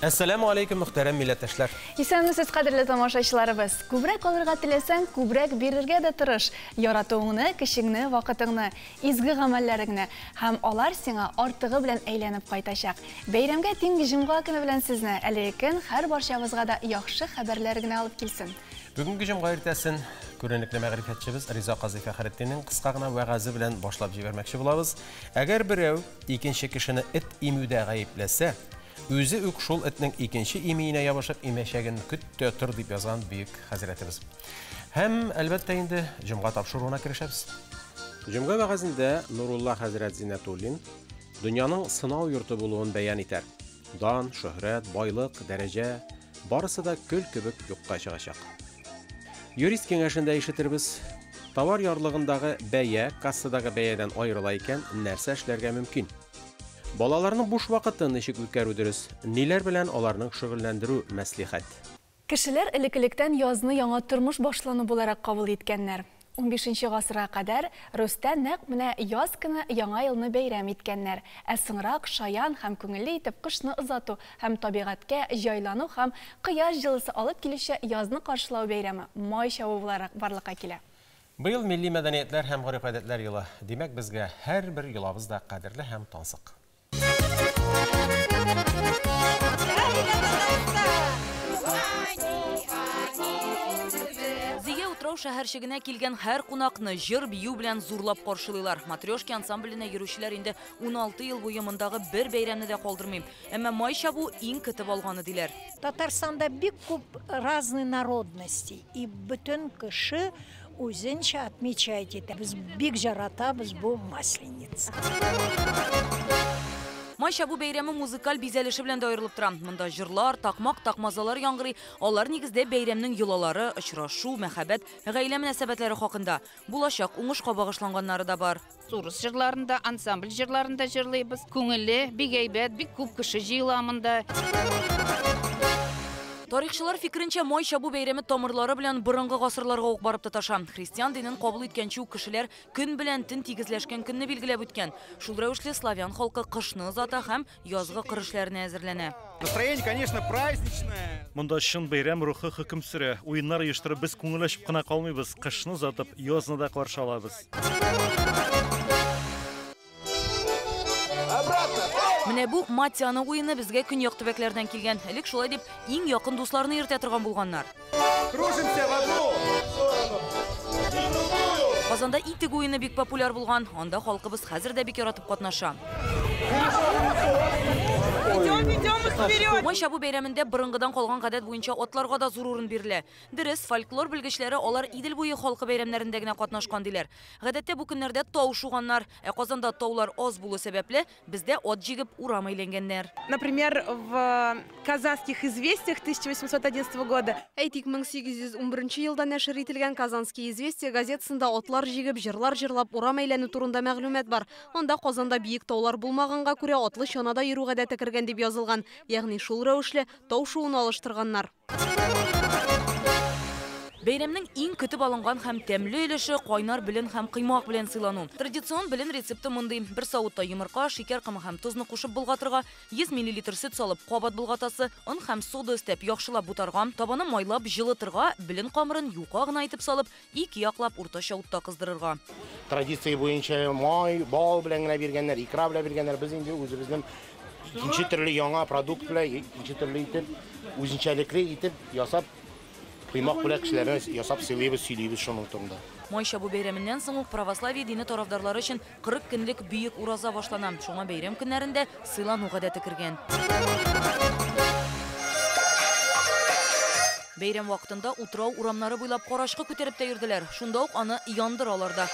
Әссәламү алейкум, мөхтәрәм милләттәшләр. Исәнмесез, кадерле тамашачыларыбыз. Күбрәк алырга теләсәң, күбрәк бирергә дә тырыш. Яратуыңны, көчеңне, вакытыңны, изге гамәлләреңне һәм алар сиңа артыгы белән әйләнеп кайтачак. Бәйрәмгә тиң җомга көне белән сезне. Әлеге көн һәр барчабызга да яхшы хәбәрләр генә алып килсен. Бүгенге җомга иртәсен күренекле мәгърифәтчебез Риза Казый Фәхретдиннең кыска гына вәгазе белән башлап җибәрмәкче булабыз. Әгәр берәү икенче кешене эт имүдә гаепләсә, үзе үк шул этнең икенче имиенә ябышып имәчәген көт тә тор, дип язган бөек хәзрәтебез. Һәм, әлбәттә инде, җомга тапшыруына керешәбез. Җомга вәгазендә Нурулла хәзрәт Зиннәтуллин дөньяның сынау йорты булуын бәян итәр. Дан, шөһрәт, байлык, дәрәҗә барысы да көл кебек юкка чыгачак. Юрист киңәшендә ишетербез. Товар ярлыгындагы бәя кассадагы бәядән аерыла икән, нәрсә эшләргә мөмкин? Балаларның буш вакытын ничек үткәрү дөрес? Ниләр белән аларның шөгыльләндерү мәслихәт? Кешеләр элек-электән язны яңа тормыш башлану буларак кабул иткәннәр. 15 гасырга кадәр Русьта нәкъ менә яз көне Яңа елны бәйрәм иткәннәр. Ә соңрак шаян һәм күңелле итеп кышны озату һәм табигатькә җайлану һәм кояш җылысы алып килүче язны каршылау бәйрәме Май чабу буларак барлыкка килә. Быел милли мәдәниятләр һәм гореф-гадәтләр елы. Димәк, безгә һәрбер йолабыз да кадерле һәм тансык. Зөя утрау шәһәрчегенә килгән һәр кунакны җыр-бию белән зурлап каршылыйлар. Матрешки ансамбленә йөрүчеләр инде 16 ел буе мондагы бер бәйрәмне дә калдырмый. Әмма май чабу иң көтеп алганы диләр. Татарстанда бик күп разный народности и бөтен кеше үзенчә отмечать итә. Без бик яратабыз бу Масленица. Май чабу бәйрәме музыкаль бизәлеше белән дә аерылып тора. Монда җырлар, такмак, такмазалар яңгырый. Алар нигездә бәйрәмнең йолалары, очрашу, мәхәббәт, гаилә мөнәсәбәтләре хакында. Булачак уңышка багышланганнары да бар. Урыс җырларында, ансамбль җырларында җырлыйбыз. Күңелле, бик әйбәт, бик күп кеше җыела монда. Тарихчылар фикеренчә, май чабу бәйрәме тамырлары белән борынгы гасырларга ук барып тоташа. Христиан динен кабул иткәнче үк кешеләр көн белән төн тигезләшкән көнне билгеләп үткән. Шул рәвешле славян халкы кышны озата һәм язгы кыр эшләренә әзерләнә. Настроение, конечно, праздничное. Монда чын бәйрәм рухы хөкем сөрә. Уеннар оештырып без күңел ачып кына калмыйбыз, кышны озатып, язны да каршы алабыз. Менә бу Матяна уены безгә көньяк төбәкләрдән килгән. Элек шулай дип иң якын дусларны йөртә торган булганнар. Кружимся в одну сторону и в другую. Казанда итек уены бик популяр булган. Анда халкыбыз хәзер дә бик яратып катнаша. Идем, идем вперед! Май чабу бәйрәмендә борынгыдан калган гадәт буенча атларга да зур урын бирелә. Дөрес, фольклор белгечләре алар Идел буе халкы бәйрәмнәрендә генә катнашкан диләр. Гадәттә бу көннәрдә тау шуганнар, ә Казанда таулар аз булу сәбәпле, бездә ат җигеп урам әйләнгәннәр. Например, в Казанских известиях 1811 года. Әйтик, 1811 елда нәшер ителгән Казанские известия газетасында атлар җигеп, җырлар җырлап урам әйләнү турында мәгълүмат бар. Анда Казанда биек таулар булмаганга күрә атлы чанада йөрү гадәте кергән дип язылган. Ягъни шул рәвешле тау шууны алыштырганнар. Бәйрәмнең иң көтеп алынган һәм тәмле өлеше кайнар белен һәм коймак белән сыйлану. Традицион белен рецепты мондый: бер савытта йомырка, шикәр комы һәм тозны кушып болгатырга, 100 мл сөт салып кабат болгатасы, он һәм сода өстәп яхшылап бутарга, табаны майлап җылытырга, белен камырын юка гына итеп салып, ике яклап уртача утта кыздырырга. Традиция буенча май, бал белән генә биргәннәр, икра белән биргәннәр. Без инде үзебезнең икенче төрле яңа продукт белән, икенче төрле итеп, үзенчәлекле итеп ясап, коймак белән кешеләрне ясап сыйлыйбыз, сөйлибез шуның турында. Май чабу бәйрәменнән соң ук православие дине тарафдарлары өчен 40 көнлек бөек ураза башлана. Шуңа бәйрәм көннәрендә сыйлану гадәте кергән. Бәйрәм вакытында утрау урамнары буйлап карачкы күтәреп тә йөрделәр. Шунда ук аны яндыралар да.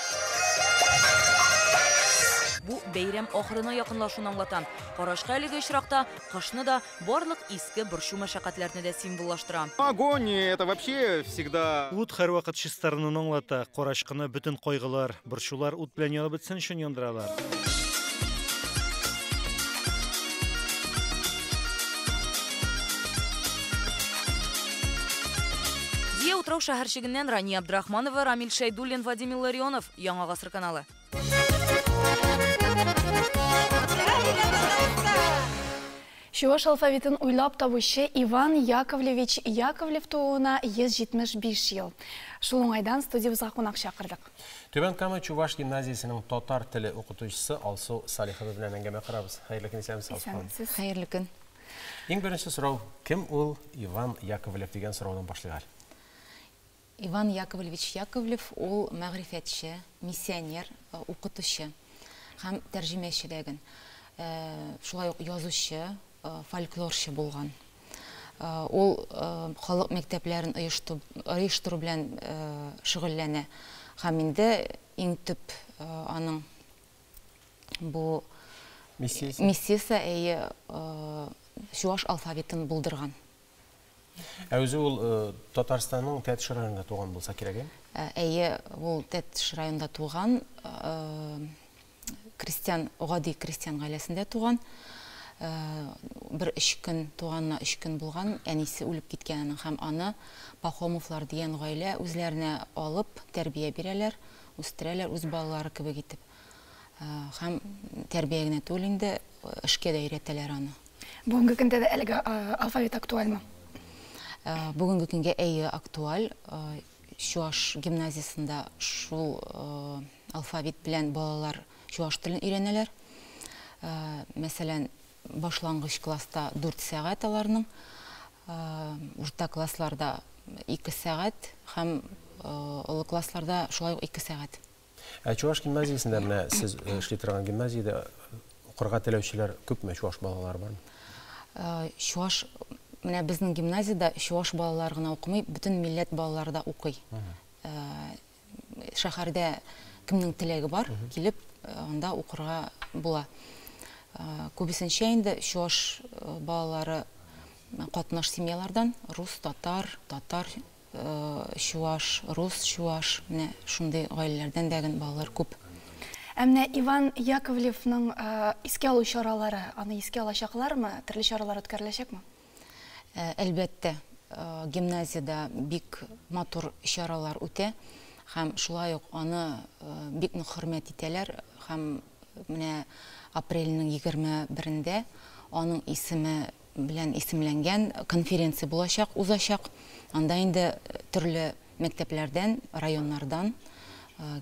Бу бәйрәм ахырына якынлашуны аңлата. Карачкы әлеге очракта кышны да, барлык иске борчу мәшәкатьләрне дә символлаштыра. Огонь это вообще всегда. Ут һәрвакыт чистарынуны аңлата. Карачкыны бөтен кайгылар, борчулар ут белән янып бетсен өчен яндыралар. Зөя утрау шәһәрчегеннән Рания Абдрахманова, Рамил Шәйдуллин, Вадим Илларионов, Яңа Гасыр каналы. Чуваш алфавитын уйлап табучы Иван Яковлевич Яковлев тууына 175 ел. Шул уңайдан студиябызга кунак чакырдык. Түбән Кама Чуваш гимназиясенең татар теле укытучысы Алсу Салихова белән әңгәмә корабыз. Хәерле көн, исәнмесез, Алсу ханым. Исәнмесез. Хәерле көн. Иң беренче сорау, кем ул Иван Яковлев дигән сораудан башлыйк әле. Иван Яковлевич Яковлев ул мәгърифәтче, миссионер, укытучы һәм тәрҗемәче дәген. Шулай ук язучы, фольклорчы булган. Ул халык мәктәпләрен оештыру белән шөгыльләнә. Һәм инде иң төп аның бу миссиясе, әйе, чуаш алфавитын булдырган. Ә үзе ул Татарстанның Тәтеш районында туган булса кирәк, әйе? Әйе, ул Тәтеш районында туган, крестьян, гади крестьян гаиләсендә туган. Бер өч көн, туганына өч көн булган, әнисе үлеп киткән аның һәм аны Пахомовлар дигән гаилә үзләренә алып тәрбия бирәләр, үстерәләр үз балалары кебек итеп. Һәм тәрбия генә түгел инде, эшкә дә өйрәтәләр аны. Бүгенге көндә дә әлеге алфавит актуальмы? Бүгенге көнгә әйе актуаль. Чуаш гимназиясендә шул алфавит белән балалар чуаш телен өйрәнәләр. Мәсәлән, башлангыч класста 4 сәгать аларның, урта классларда 2 сәгать һәм олы классларда шулай ук 2 сәгать. Ә Чуаш гимназиясендә менә сез эшли торган гимназиядә укырга теләүчеләр күпме, чуаш балалары бармы? Чуаш, менә безнең гимназиядә чуаш балалары гына укымый, бөтен милләт балалары да укый. Шәһәрдә кемнең теләге бар, килеп анда укырга була. Күбесенчә инде чуаш балалары катнаш семьялардан, рус, татар, татар, чуаш, рус, чуаш, менә шундый гаиләләрдән дә балалар күп. Ә менә Иван Яковлевның искә алу чаралары, аны искә алачаклармы, төрле чаралар үткәреләчәкме? Әлбәттә, гимназиядә бик матур чаралар үтә һәм шулай ук аны бик нык хөрмәт итәләр һәм менә апрельнең 21-ндә аның исеме белән исемләнгән конференция булачак, узачак. Анда инде төрле мәктәпләрдән, районнардан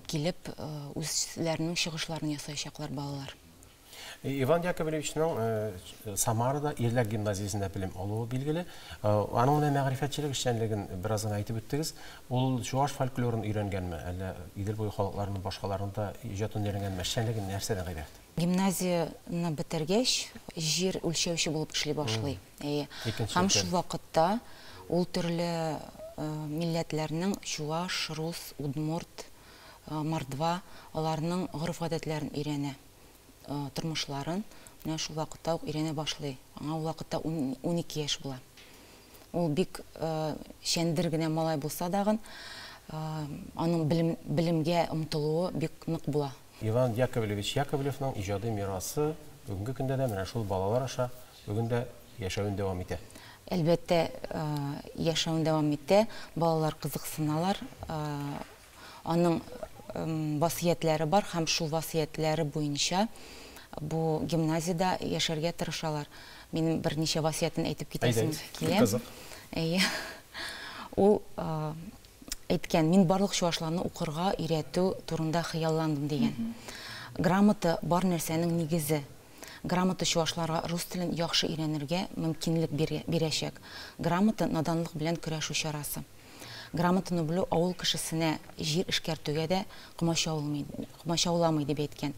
килеп үзләренең чыгышларын ясаячаклар балалар. Иван Яковлевичның Самарада ирләр гимназиясендә белем алуы билгеле. Аның менә мәгърифәтчелек эшчәнлеген бераз гына әйтеп үттегез. Ул чуаш фольклорын өйрәнгәнме, әллә Идел буе халыкларының башкаларының да иҗатын өйрәнгәнме? Эшчәнлеге нәрсәдән гыйбарәт? Гимназияне бетергәч, җир үлчәүче булып эшли башлый. Әйе. Һәм шул вакытта ул төрле милләтләрнең чуаш, рус, удмурт, мордва, аларның гореф-гадәтләрен өйрәнә. Тормышларын менә шул вакытта ук өйрәнә башлый. Аңа ул вакытта 12 яшь була. Ул бик чәндер генә малай булса дагын, аның белемгә омтылуы бик нык була. Иван Яковлевич Яковлевның иҗади мирасы бүгенге көндә дә менә шул балалар аша бүген дә яшәвен дәвам итә. Әлбәттә, яшәвен дәвам итә. Балалар кызыксыналар. Аның васыятләре бар һәм шул васыятләре буенча бу гимназиядә яшәргә тырышалар. Минем берничә васыятен әйтеп китәсем килә. Әйе. Ул әйткән, мин барлык чуашларны укырга өйрәтү турында хыялландым дигән. Грамота бар нәрсәнең нигезе. Грамота чуашларга рус телен яхшы өйрәнергә мөмкинлек бирәчәк. Грамота наданлык белән көрәшү чарасы. Грамотаны белү авыл кешесенә җир эшкәртүгә дә комачауламый дип әйткән.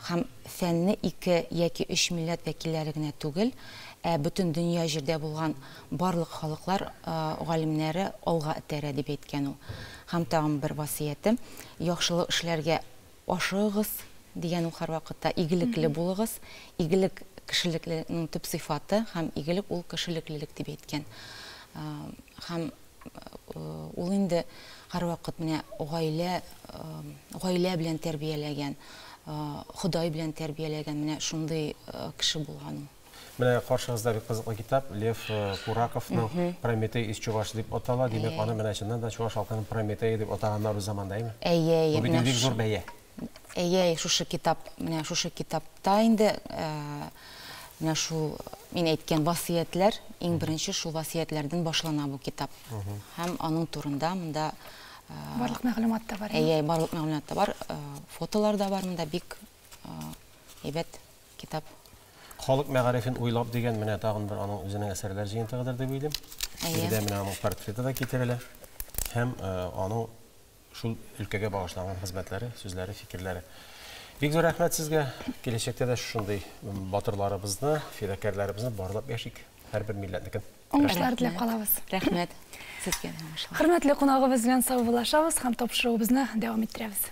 Һәм фәнне 2 яки 3 милләт вәкилләре генә түгел, ә бөтен дөнья җирдә булган барлык халыклар галимнәре алга этәрә дип әйткән ул. Һәм тагын бер васыяте, яхшылык эшләргә ашыгыгыз дигән ул һәрвакытта, игелекле булыгыз. Игелек кешелекнең төп сыйфаты һәм игелек ул кешелеклелек дип әйткән. Һәм ул инде һәрвакыт менә гаилә белән тәрбияләгән, Ходай белән тәрбияләгән менә шундый кеше булган ул. Менә каршыгызда бик кызыклы китап Лев Кураковның Прометей из Чувашии дип атала. Димәк, аны менә чыннан да чуваш халкының Прометее дип атаганнар үз заманда, әйме? Әйе, әйе. Бу бит бик зур бәя. Әйе, әйе, шушы китап, менә шушы китапта инде Менә шул мин әйткән васыятьләр, иң беренче шул васыятьләрдән башлана бу китап. Һәм аның турында монда барлык мәгълүмат та бар. Әйе, барлык мәгълүмат та бар, фотолар да бар монда, бик әйбәт китап. Халык мәгарифен уйлап дигән менә тагын бер аның үзенең әсәрләр җыентыгыдыр дип уйлыйм. Биредә менә аның портреты да китерелә һәм аның шул өлкәгә багышланган хезмәтләре, сүзләре, фикерләре. Бик зур рәхмәт сезгә. Киләчәктә дә шушындый батырларыбызны, фидакярларыбызны барлап яшик. Һәрбер милләтнекен. Уңышлар теләп калабыз. Рәхмәт сезгә дә уңышлар. Хөрмәтле кунагыбыз белән саубуллашабыз һәм тапшыруыбызны дәвам иттерәбез.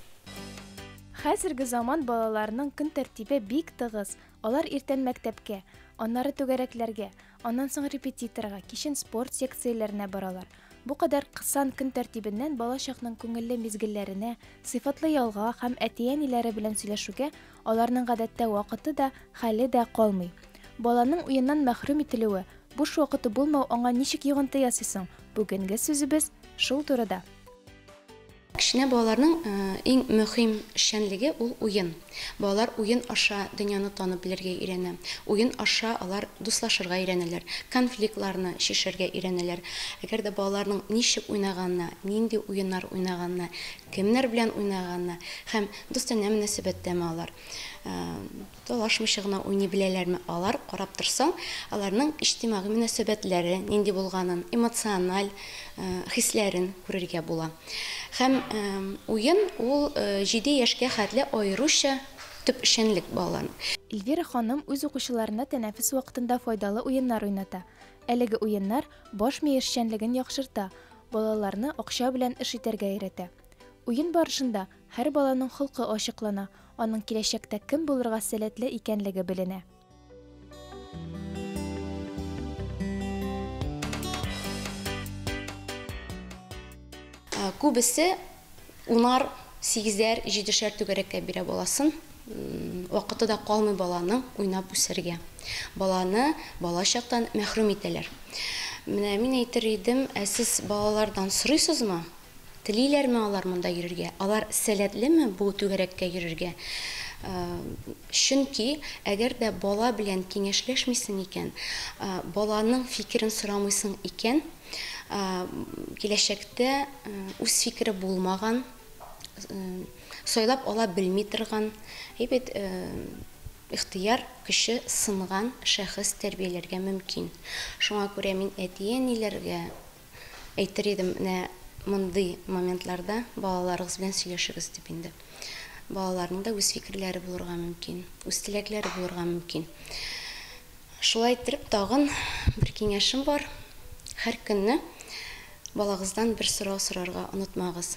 Хәзерге заман балаларының көн тәртибе бик тыгыз. Алар иртән мәктәпкә, аннары түгәрәкләргә, аннан соң репетиторга, кичен спорт секцияләренә баралар. Бу кадәр кысан көн тәртибеннән балачакның күңелле мизгелләренә, сыйфатлы ялга һәм әти-әниләре белән сөйләшүгә аларның гадәттә вакыты да, хәле дә калмый. Баланың уеннан мәхрүм ителүе, буш вакыты булмау аңа ничек йогынты ясый соң? Бүгенге сүзебез шул турыда. Кечкенә балаларның иң мөһим эшчәнлеге ул уен. Балалар уен аша дөньяны танып белергә өйрәнә. Уен аша алар дуслашырга өйрәнәләр, конфликтларны чишәргә өйрәнәләр. Әгәр дә балаларның ничек уйнаганына, нинди уеннар уйнаганына, кемнәр белән уйнаганына һәм дустанә мөнәсәбәттәме алар, талашмыйча гына уйный беләләрме, алар карап торсаң, аларның иҗтимагый мөнәсәбәтләре нинди булганын, эмоциональ хисләрен күрергә була. Һәм уен ул 7 яшькә хәтле аеруча төп эшчәнлек балаларның. Эльвира ханым үз укучыларына тәнәфес вакытында файдалы уеннар уйната. Әлеге уеннар баш мие эшчәнлеген яхшырта, балаларны акча белән эш итәргә өйрәтә. Уен барышында һәр баланың холкы ачыклана, аның киләчәктә кем булырга сәләтле икәнлеге беленә. Күбесе унар, сигезәр, җидешәр түгәрәккә бирә баласын. Вакыты да калмый баланың уйнап үсәргә. Баланы бала чактан мәхрүм итәләр. Менә мин әйтер идем, ә сез балалардан сорыйсызмы? Телиләрме алар монда йөрергә? Алар сәләтлеме бу түгәрәккә йөрергә? Чөнки әгәр дә бала белән киңәшләшмисең икән, баланың фикерен сорамыйсың икән, киләчәктә үз фикере булмаган, сайлап ала белми торган, әйбәт ихтыяр көче сынган шәхес тәрбияләргә мөмкин. Шуңа күрә мин әти-әниләргә әйтер идем, менә мондый моментларда балаларыгыз белән сөйләшегез дип инде. Балаларның да үз фикерләре булырга мөмкин, үз теләкләре булырга мөмкин. Шулай иттереп тагын бер киңәшем бар. Һәр көнне балагыздан бер сорау сорарга онытмагыз.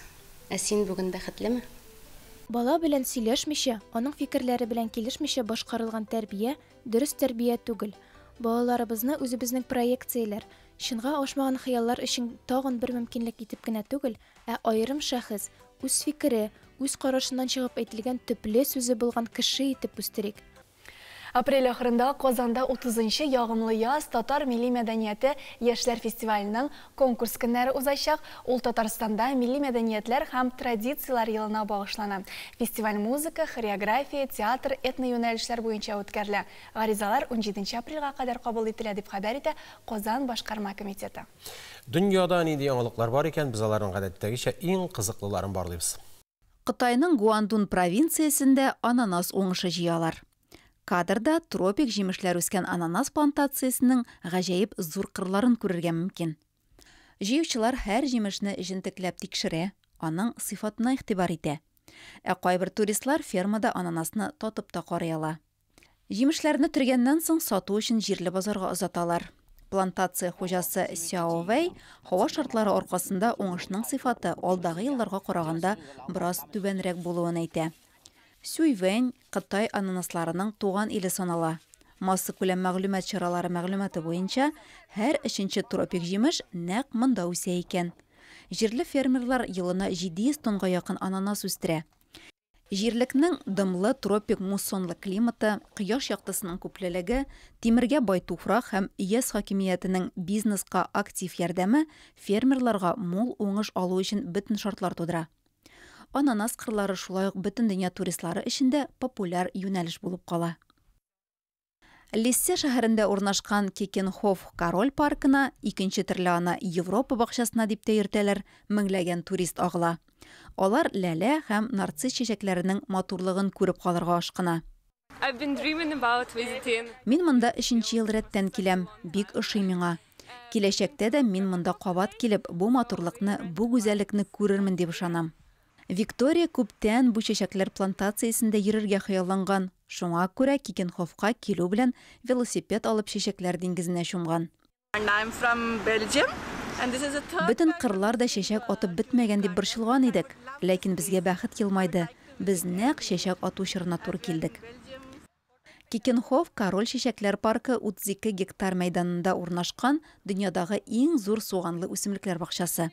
Ә син бүген бәхетлеме? Бала белән сөйләшмичә, аның фикерләре белән килешмичә башкарылган тәрбия дөрес тәрбия түгел. Балаларыбызны үзебезнең проекцияләр, чынга ашмаган хыяллар өчен тагын бер мөмкинлек итеп кенә түгел, ә аерым шәхес, үз фикере, үз карашыннан чыгып әйтелгән төпле сүзе булган кеше итеп үстерик. Апрель ахырында Казанда 30-нчы Ягымлы яз татар милли мәдәнияте яшьләр фестиваленең конкурс көннәре узачак. Ул Татарстанда милли мәдәниятләр һәм традицияләр елына багышлана. Фестиваль музыка, хореография, театр, этно юнәлешләр буенча үткәрелә. Гаризалар 17 апрельгә кадәр кабул ителә дип хәбәр итә Казан башкарма комитеты. Дөньяда нинди яңалыклар бар икән, без аларның гадәттәгечә иң кызыклыларын барлыйбыз. Кытайның Гуандун провинциясендә ананас уңышы җыялар. Кадрда тропик җимешләр үскән ананас плантациясенең гаҗәеп зур кырларын күрергә мөмкин. Җыючылар һәр җимешне җентекләп тикшерә, аның сыйфатына игътибар итә. Ә кайбер туристлар фермада ананасны татып та карый ала. Җимешләрне төргәннән соң сату өчен җирле базарга озаталар. Плантация хуҗасы Сяо Вэй һава шартлары аркасында уңышның сыйфаты алдагы елларга караганда бераз түбәнрәк булуын әйтә. Сюйвэнь Кытай ананасларының туган иле санала. Массакүләм мәгълүмат чаралары мәгълүматы буенча һәр өченче тропик җимеш нәкъ монда үсә икән. Җирле фермерлар елына 700 тонга якын ананас үстерә. Җирлекнең дымлы тропик муссонлы климаты, кояш яктысының күплелеге, тимергә бай туфрак һәм өяз хакимиятенең бизнеска актив ярдәме фермерларга мул уңыш алу өчен бөтен шартлар тудыра. Ананас кырлары шулай ук бөтен дөнья туристлары өчен дә популяр юнәлеш булып кала. Лиссе шәһәрендә урнашкан Кекенхоф король паркына, икенче төрле аны Европа бакчасына дип тә йөртәләр, меңләгән турист агыла. Алар ләлә һәм нарцисс чәчәкләренең матурлыгын күреп калырга ашкына. Мин монда өченче ел рәттән киләм, бик ошый миңа. Киләчәктә дә мин монда кабат килеп, бу матурлыкны, бу гүзәллекне күрермен дип ышанам. Виктория күптән бу чәчәкләр плантациясендә йөрергә хыялланган, шуңа күрә Кикенхофка килү белән велосипед алып чәчәкләр диңгезенә чумган. Бөтен кырлар да чәчәк атып бетмәгән дип борчылган идек, ләкин безгә бәхет елмайды, без нәкъ чәчәк ату чорына туры килдек. Кикенхоф король чәчәкләр паркы 32 гектар мәйданында урнашкан дөньядагы иң зур суганлы үсемлекләр бакчасы.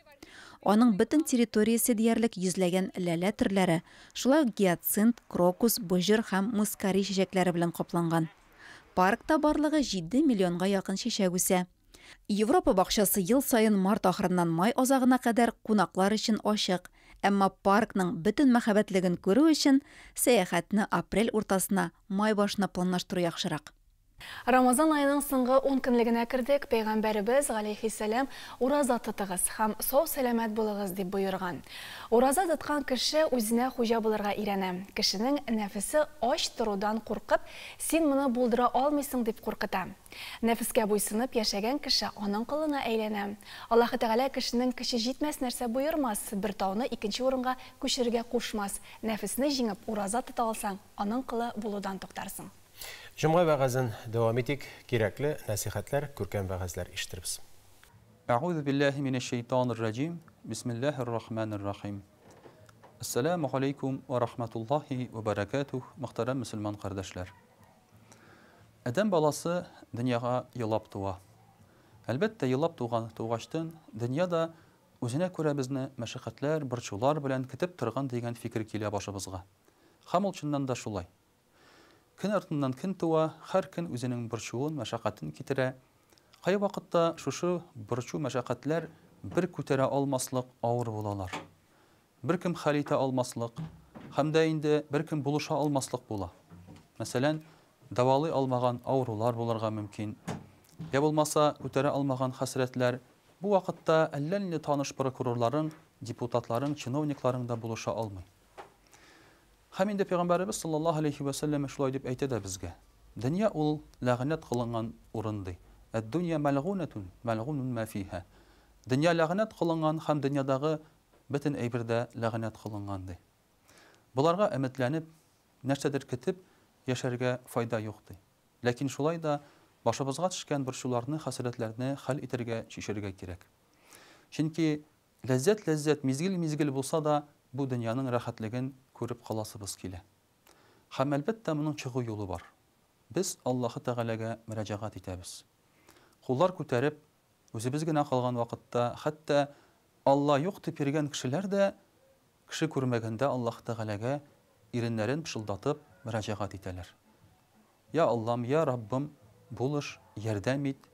Аның бөтен территориясе диярлек йөзләгән ләлә төрләре, шулай ук гиацинт, крокус, боҗыр һәм мускари чәчәкләре белән капланган. Паркта барлыгы җиде миллионга якын чәчәк үсә. Европа бакчасы ел саен март ахырыннан май азагына кадәр кунаклар өчен ачык, әмма паркның бөтен мәһабәтлеген күрү өчен сәяхәтне апрель уртасына, май башына планлаштыру яхшырак. Рамазан аеның соңгы ун көнлегенә кердек. Пәйгамбәребез, галәйһиссәлам, Ураза тотыгыз һәм сау-сәламәт булыгыз, дип боерган. Ураза тоткан кеше үзенә хуҗа булырга өйрәнә. Кешенең нәфесе ач торудан куркып, син моны булдыра алмыйсың, дип куркыта. Нәфескә буйсынып яшәгән кеше аның колына әйләнә. Аллаһы Тәгалә кешенең көче җитмәс нәрсә боермас, бер тауны икенче урынга күчерергә кушмас. Нәфесне җиңеп, ураза тота алсаң, аның колы булудан туктарсың. Җомга вәгазен дәвам итик, кирәкле нәсыйхәтләр, күркәм вәгазьләр ишетербез. Әгузе биллаһи минәш шәйтанир раҗим, бисмиллаһир рахманир рахим. Әссәламү галәйкүм вә рахматуллаһи вә бәрәкәтүһ, мөхтәрәм мөселман кардәшләр. Адәм баласы дөньяга елап туа. Әлбәттә, елап туган тугачтын, дөнья да үзенә күрә безне мәшәкатьләр, борчулар белән көтеп торган дигән фикер килә башыбызга. Һәм ул чыннан да шулай. Көн артыннан көн туа, һәр көн үзенең борчуын, мәшәкатен китерә. Кайвакытта шушы борчу-мәшәкатьләр бер күтәрә алмаслык авыр булалар. Беркем хәл итә алмаслык һәм дә инде беркем булыша алмаслык була. Мәсәлән, дәвалый алмаган авырулар булырга мөмкин. Я булмаса, күтәрә алмаган хәсрәтләр. Бу вакытта әллә нинди таныш прокурорларың, депутатларың, чиновникларың да булыша алмый. Һәм инде Пәйгамбәребез саллаллаһу алейһи вә сәлләм шулай дип әйтә дә безгә. Дөнья ул ләгънәт кылынган урын, ди. Әд-дөнья мәлгунәтун, мәлгунун мә фиһа. Дөнья ләгънәт кылынган һәм дөньядагы Бөтен әйбер дә ләгънәт кылынган, ди. Боларга өметләнеп, нәрсәдер көтеп яшәргә файда юк, ди. Ләкин шулай да башыбызга төшкән борчуларны, хәсрәтләрне хәл итәргә, чишәргә кирәк. Чөнки ләззәт-ләззәт, мизгел-мизгел булса да, бу дөньяның рәхәтлеген күреп каласыбыз килә. Һәм, әлбәттә, моның чыгу юлы бар. Без Аллаһы Тәгаләгә мөрәҗәгать итәбез. Куллар күтәреп, Үзебез генә калган вакытта, хәтта Алла юк дип йөргән кешеләр дә кеше күрмәгәндә Аллаһ Тәгаләгә иреннәрен пышылдатып мөрәҗәгать итәләр. Я Аллам, я Раббым, булыш, ярдәм ит.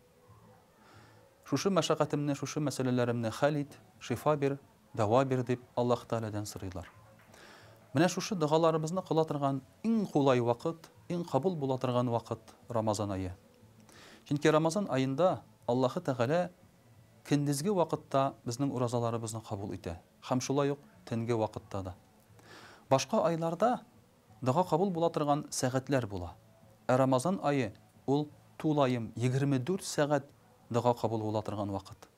Шушы мәшәкатемне, шушы мәсьәләләремне хәл ит, шифа бир, дәва бир дип Аллаһ Тәгаләдән сорыйлар. Менә шушы догаларыбызны кыла торган иң кулай вакыт, иң кабул була торган вакыт, Рамазан ае. Чөнки Рамазан аенда Аллаһы Тәгалә көндезге вакытта безнең уразаларыбызны кабул итә һәм шулай ук төнге вакытта да. Башка айларда дога кабул була торган сәгатьләр була. Ә Рамазан ае ул тулаем 24 сәгать дога кабул була торган вакыт.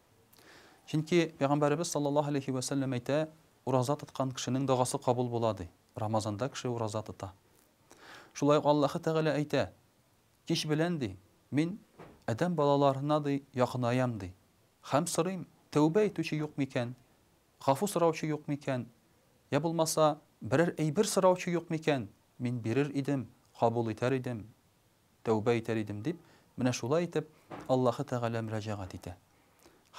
Чөнки Пәйгамбәребез саллаллаһу алейһи вә сәлләм әйтә, ураза тоткан кешенең догасы кабул була, ди. Рамазанда кеше ураза тота. Шулай ук Аллаһы Тәгалә әйтә, Кич белән, ди, мин адәм балаларына, ди, якынаям, ди, һәм сорыйм, тәүбә итүче юк микән, гафу сораучы юк микән, йә булмаса, берәр әйбер сораучы юк микән, мин бирер идем, кабул итәр идем, тәүбә итәр идем, дип, менә шулай итеп Аллаһы Тәгалә мөрәҗәгать итә.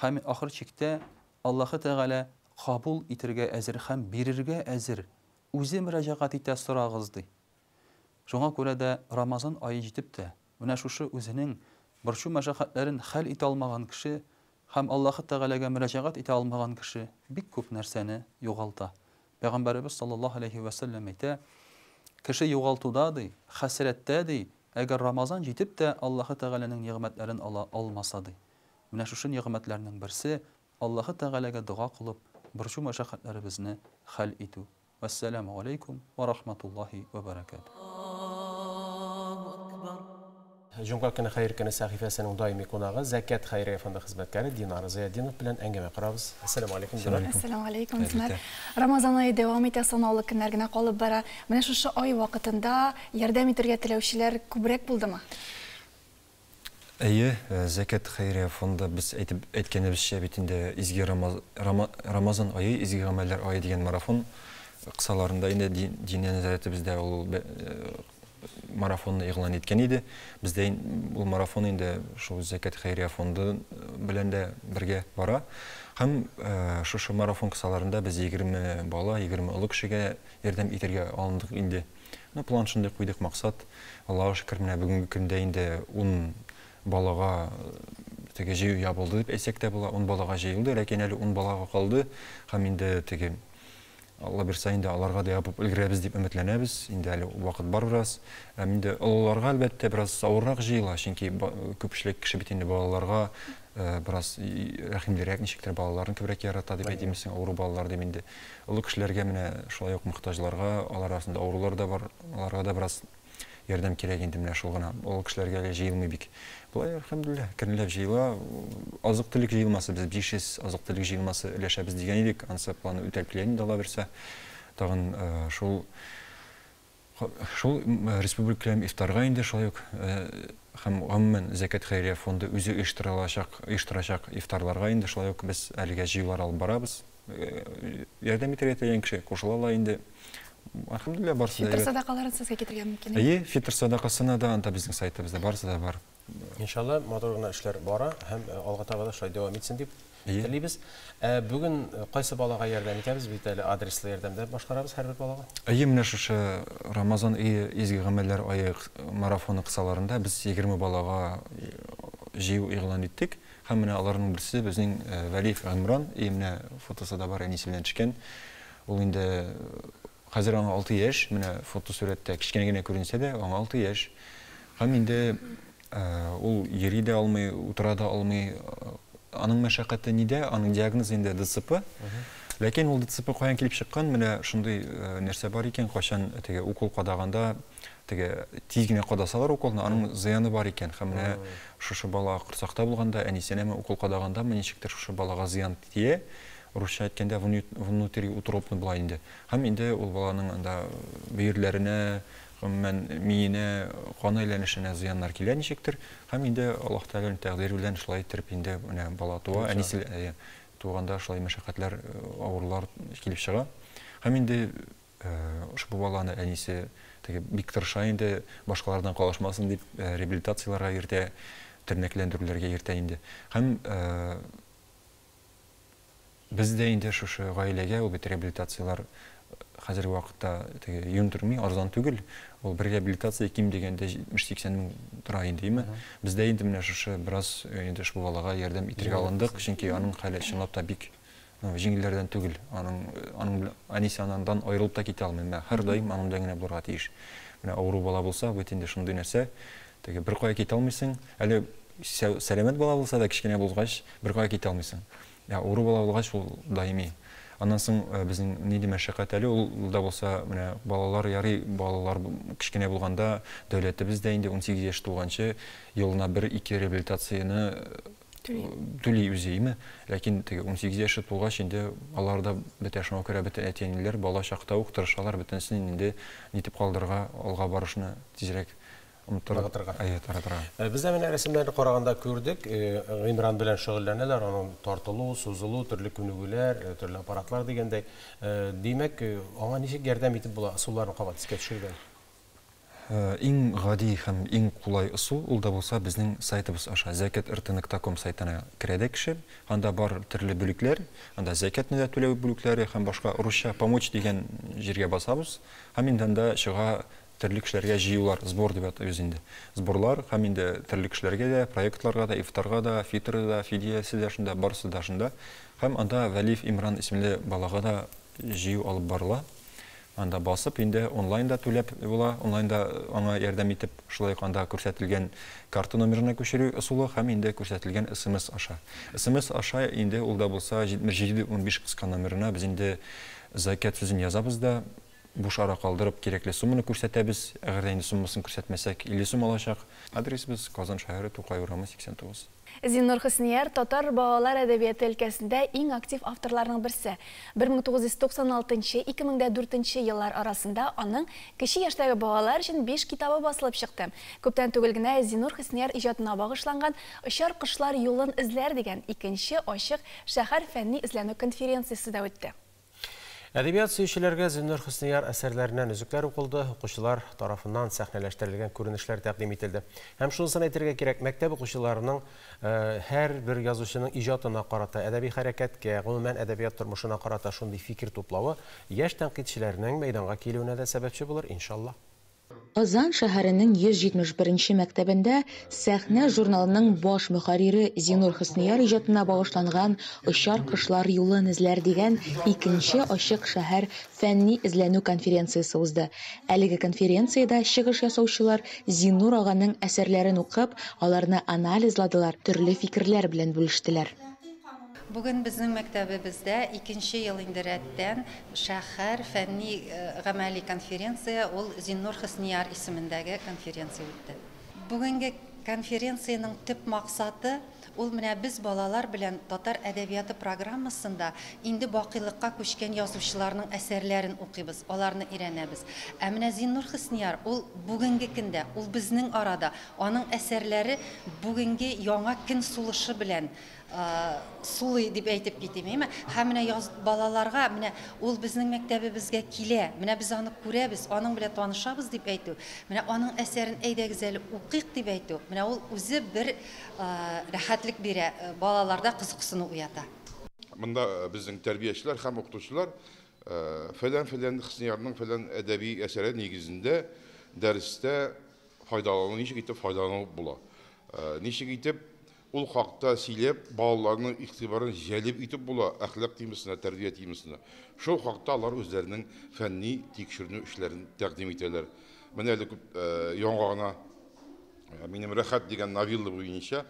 Һәм ахыр чиктә Аллаһы Тәгалә кабул итергә әзер һәм бирергә әзер, Үзе мөрәҗәгать итә, сорагыз, ди. Шуңа күрә дә Рамазан ае җитеп тә, менә шушы үзенең борчу-мәшәкатьләрен хәл итә алмаган кеше һәм Аллаһы Тәгаләгә мөрәҗәгать итә алмаган кеше бик күп нәрсәне югалта. Пәйгамбәребез саллаллаһу галәйһи вә сәлләм әйтә, Кеше югалтуда, ди, хәсрәттә, ди, Әгәр Рамазан җитеп тә Аллаһы Тәгаләнең нигъмәтләрен ала алмаса, ди. Менә шушы нигъмәтләрнең берсе, Аллаһы Тәгаләгә дога кылып, борчу-мәшәкатьләребезне хәл итү. Вәссәламү галәйкүм вә рахматуллаһи вә бәрәкәтүһ. Җомга көне Хәер көне сәхифәсенең даими кунагы, Зәкят хәйрия фонды хезмәткәре Динар Зыятдинов белән әңгәмә корабыз. Әссәламү алейкум, Динар. Әссәламү алейкум, Динар. Рамазан ае дәвам итә, санаулы көннәр генә калып бара. Менә шушы ай вакытында ярдәм итәргә теләүчеләр күбрәк булдымы? Әйе, Зәкят хәйрия фонды без әйтеп әйткәнебезчә бит инде изге Рамазан ае, изге гамәлләр ае дигән марафон кысаларында инде Диния нәзарәтебез дә ул марафонны игълан иткән иде. Бездә ул марафон инде шул Зәкят хәйрия фонды белән дә бергә бара. Һәм шушы марафон кысаларында без 20 бала, 20 олы кешегә ярдәм итәргә алындык инде. Ну, план шундый куйдык, максат. Аллага шөкер, менә бүгенге көндә инде ун балага теге җыю ябылды дип әйтсәк тә була. Ун балага җыелды, ләкин әле ун балага калды. Һәм инде теге Алла бирса инде аларга да ябып өлгерәбез дип өметләнәбез. Инде әле вакыт бар бераз. Һәм инде олыларга, әлбәттә, бераз авыррак җыела, чөнки күпчелек кеше бит инде балаларга бераз рәхимлерәк, ничектер балаларын күбрәк ярата дип әйтимме соң, авыру балалар дип инде. Олы кешеләргә менә шулай ук мохтаҗларга, алар арасында авырулар да бар, аларга да бераз ярдәм кирәк инде менә шул гына. Олы кешеләргә әле җыелмый бик. Болай, әлхәмдүлилләһ, әкренләп җыела. Азык-төлек җыелмасы без 500 азык-төлек җыелмасы өләшәбез дигән идек. Анысы планы үтәлеп килә инде, Алла бирсә. Тагын шул Шул республикакүләм ифтарга инде шулай ук һәм гомумән Зәкят хәйрия фонды үзе оештырылачак, оештырачак ифтарларга инде шулай ук без әлегә җыюлар алып барабыз. Ярдәм итәргә теләгән кеше кушыла ала инде. Әлхәмдүлилләһ, барысы да Фитыр әйбәт. садакаларын сезгә китерергә мөмкин. Әйе, фитыр садакасына да анда безнең сайтыбызда барысы да бар. Иншалла, матур гына эшләр бара һәм алга таба да шулай дәвам итсен дип телибез. Ә бүген кайсы балага ярдәм итәбез? Бит әле адреслы ярдәм дә башкарабыз һәрбер балага. Әйе, менә шушы Рамазан ае, изге гамәлләр ае марафоны кысаларында без 20 балага җыю игълан иттек. Һәм менә аларның берсе безнең Вәлиев Гыймран, и менә фотосы да бар, әнисе белән төшкән. Ул инде Хәзер аңа алты яшь, менә фотосурәттә кечкенә генә күренсә дә, аңа алты яшь. Һәм инде ул йөри дә алмый, утыра да алмый. Аның мәшәкате нидә? Аның диагнозы инде ДЦП. Ләкин ул ДЦП каян килеп чыккан? Менә шундый нәрсә бар икән, кайчан теге укол кадаганда, теге тиз генә кадасалар уколны, аның зыяны бар икән. Һәм менә шушы бала корсакта булганда, әнисенәме укол кадагандамы, ничектер шушы балага зыян тия. Русча әйткәндә, внутриутробно була инде. Һәм инде ул баланың анда бөерләренә, гомумән, миенә, кан әйләнешенә зыяннар килә ничектер. Һәм инде Аллаһ Тәгаләнең тәкъдире белән шулай иттереп инде менә бала туа, әнисе әйе, туганда шулай мәшәкатьләр, авырулар килеп чыга. Һәм инде ошбу баланы әнисе теге бик тырыша инде, башкалардан калышмасын дип, реабилитацияләргә йөртә, тернәкләндерүләргә йөртә инде. Һәм Без дә инде шушы гаиләгә, ул бит реабилитацияләр хәзерге вакытта теге юн тормый, арзан түгел. Ул бер реабилитация ким дигәндә 70-80 мең тора инде, име. Без дә инде менә шушы бераз инде ошбу балага ярдәм итергә алындык, чөнки аның хәле чынлап та бик ну, җиңелләрдән түгел. Аның аның белән әнисе анандан аерылып та китә алмый. Менә һәрдаим аның белән генә булырга тиеш. Менә авыру бала булса, бит инде шундый нәрсә, теге беркая китә алмыйсың. Әле Сәламәт бала булса да, кечкенә булгач, беркая китә алмыйсың. Ә авыру бала булгач, ул даими. Аннан соң безнең нинди мәшәкать әле, ул да булса, менә балалар ярый, балалар кечкенә булганда, дәүләтебез дә инде 18 яшь тулганчы елына бер-ике реабилитацияне түли үзе, име. Ләкин теге 18 яше тулгач инде алар да бетә, шуңа күрә бөтен әти-әниләр бала чакта ук тырышалар бөтенесен инде нитеп калдырырга, алга барышны тизрәк Ныгытырга. Әйе, таратырга. Без дә менә рәсемнәрне караганда күрдек, Гыймран белән шөгыльләнәләр, аның тартылу, сузылу, төрле күнегүләр, төрле аппаратлар дигәндәй. Димәк, аңа ничек ярдәм итеп була, ысулларын кабат искә төшергән? Иң гади һәм иң кулай ысул, ул да булса безнең сайтыбыз аша, зәкят-рт.ком сайтына керә дә кеше, анда бар төрле бүлекләр, анда зәкятны да түләү бүлекләре һәм башка, русча помочь дигән җиргә басабыз һәм инде анда чыга Төрле кешеләргә җыюлар, сбор дип атыйбыз инде. Сборлар һәм инде төрле кешеләргә дә, проектларга да, ифтарга да, фитры да, фидиясе дә шунда, барысы да шунда. Һәм анда Вәлиев Имран исемле балага да җыю алып барыла. Анда басып, инде онлайн да түләп була, онлайн да аңа ярдәм итеп, шулай ук анда күрсәтелгән карта номерына күчерү ысулы һәм инде күрсәтелгән СМС аша. СМС аша инде ул да булса 7715 кыска номерына без инде закят сүзен язабыз да, буш ара калдырып кирәкле сумманы күрсәтәбез. Әгәр дә инде суммасын күрсәтмәсәк, 50 сум алачак. Адресыбыз Казан шәһәре, Тукай урамы 89. Зиннур Хөснияр татар балалар әдәбияты өлкәсендә иң актив авторларның берсе. 1996-2004 еллар арасында аның кече яшьтәге балалар өчен 5 китабы басылып чыкты. Күптән түгел генә Зиннур Хөснияр иҗатына багышланган Очар кошлар юлын эзләр дигән икенче ачык шәһәр фәнни эзләнү конференциясе дә үтте. Әдәбият сөючеләргә Зиннур Хөснияр әсәрләреннән өзекләр укылды, укучылар тарафыннан сәхнәләштерелгән күренешләр тәкъдим ителде. Һәм шунысын әйтергә кирәк, мәктәп укучыларының һәрбер язучының иҗатына карата, әдәби хәрәкәткә, гомумән әдәбият тормышына карата шундый фикер туплавы яшь тәнкыйтьчеләрнең мәйданга килүенә дә сәбәпче булыр, иншалла. Казан шәһәренең 171 мәктәбендә Сәхнә журналының баш мөхәррире Зиннур Хөснияр иҗатына багышланган Очар кошлар юлын эзләр дигән икенче ачык шәһәр фәнни эзләнү конференциясе узды. Әлеге конференциядә чыгыш ясаучылар Зиннур аганың әсәрләрен укып, аларны анализладылар, төрле фикерләр белән бүлештеләр. Бүген безнең мәктәбебездә икенче ел инде рәттән шәһәр фәнни гамәли конференция, ул Зиннур Хөснияр исемендәге конференция үтте. Бүгенге конференциянең төп максаты ул менә без балалар белән татар әдәбияты программасында инде бакыйлыкка күчкән язучыларның әсәрләрен укыйбыз, аларны өйрәнәбез. Ә менә Зиннур Хөснияр ул бүгенге көндә, ул безнең арада, аның әсәрләре бүгенге яңа көн сулышы белән сулый дип әйтеп китим, әйме? Һәм менә балаларга, менә ул безнең мәктәбебезгә килә, менә без аны күрәбез, аның белән танышабыз дип әйтү, менә аның әсәрен әйдәгез әле укыйк дип әйтү, менә ул үзе бер рәхәтлек бирә, балаларда кызыксыну уята. Монда безнең тәрбиячеләр һәм укытучылар фәлән-фәлән Хөсниярның фәлән әдәби әсәре нигезендә дәрестә файдалану, ничек итеп файдалану була, ничек итеп ул хакта сөйләп, балаларның игътибарын җәлеп итеп була, әхлак темасына, тәрбия темасына. Шул хакта алар үзләренең фәнни тикшеренү эшләрен тәкъдим итәләр. Менә әле күп яңа гына минем Рәхәт дигән новелла буенча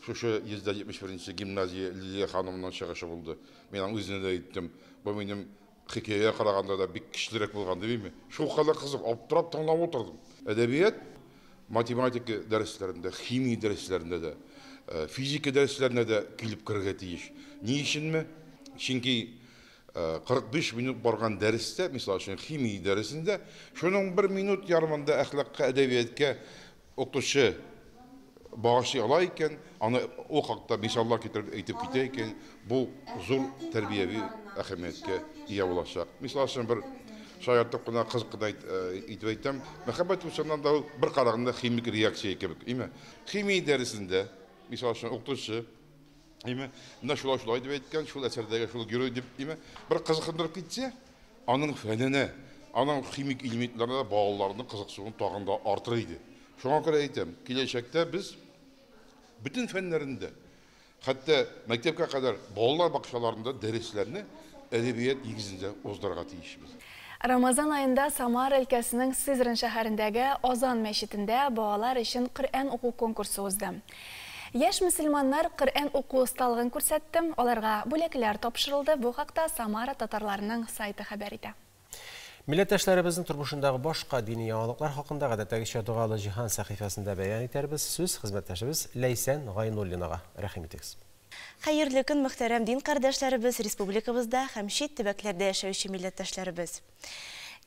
шушы 171 гимназия Лилия ханымның чыгышы булды. Мин аның үзенә дә әйттем, бу минем хикәягә караганда да бик көчлерәк булган димме? Шул кадәр кызык, аптырап тыңлап утырдым. Әдәбият математика дәресләрендә, химия дәресләрендә дә, физика дәресләренә дә килеп керергә тиеш. Ни өченме? Чөнки 45 минут барган дәрестә, мисал өчен химия дәресендә, шуның 1 минут ярымында әхлакка, әдәбиятка укытучы багышлый ала икән, аны ул хакта мисаллар китереп әйтеп китә икән, бу зур тәрбияви әһәмияткә ия булачак. Мисал өчен бер шаяртып кына, кызык кына әйтеп әйтәм, мәхәббәт чыннан да ул бер караганда химик реакция кебек, әйме? Химия дәресендә, мисал өчен, укытучы, әйме, менә шулай шулай дип әйткән, шул әсәрдәге шул герой дип, әйме, бер кызыксындырып китсә, аның фәненә, аның химик элементларына балаларның кызыксынуын тагын да артыр иде. Шуңа күрә әйтәм, киләчәктә без бөтен фәннәрендә, хәтта мәктәпкә кадәр балалар бакчаларында дәресләрне әдәбият нигезендә уздырырга тиешбез. Рамазан айында Самара өлкәсенең Сызрань шәһәрендәге Азан мәчетендә балалар өчен Коръән уку конкурсы узды. Яшь мөселманнар Коръән уку осталыгын күрсәтте, аларга бүләкләр тапшырылды. Бу хакта Самара татарларының сайты хәбәр итә. Милләттәшләребезнең тормышындагы башка дини яңалыклар хакында гадәттәгечә Догалы җиһан сәхифәсендә бәян итәрбез. Сүз хезмәттәшебез Ләйсән Гайнуллинага рәхим итегез. Хәерле көн, мөхтәрәм дин кардәшләребез, республикабызда һәм чит төбәкләрдә яшәүче милләттәшләребез.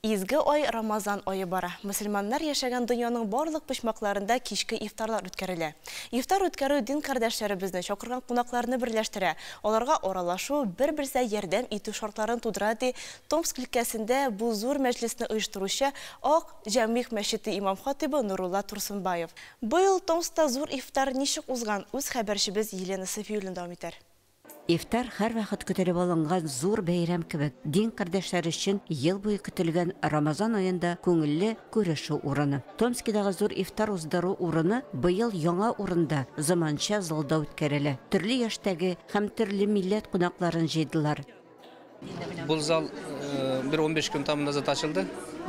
Изге ай Рамазан ае бара. Мөселманнар яшәгән дөньяның барлык почмакларында кичке ифтарлар үткәрелә. Ифтар үткәрү дин кардәшләребезне, чакырган кунакларны берләштерә. Аларга аралашу, бер-берсенә ярдәм итү шартларын тудыра, ди Томск өлкәсендә бу зур мәҗлесне оештыручы Ак Җәмигъ мәчете имам хатибы Нурулла Турсунбаев. Быел Томскта зур ифтар ничек узган, үз хәбәрчебез Елена Софиуллина дәвам итәр. Ифтар һәрвакыт көтелеп алынган зур бәйрәм кебек, дин кардәшләр өчен ел буе көтелгән Рамазан аенда күңелле күрешү урыны. Томскидагы зур ифтар уздыру урыны быел яңа урында, заманча залда үткәрелә. Төрле яшьтәге һәм төрле милләт кунакларын җыйдылар. Бу зал Бер 15 көн тому назад ачылды.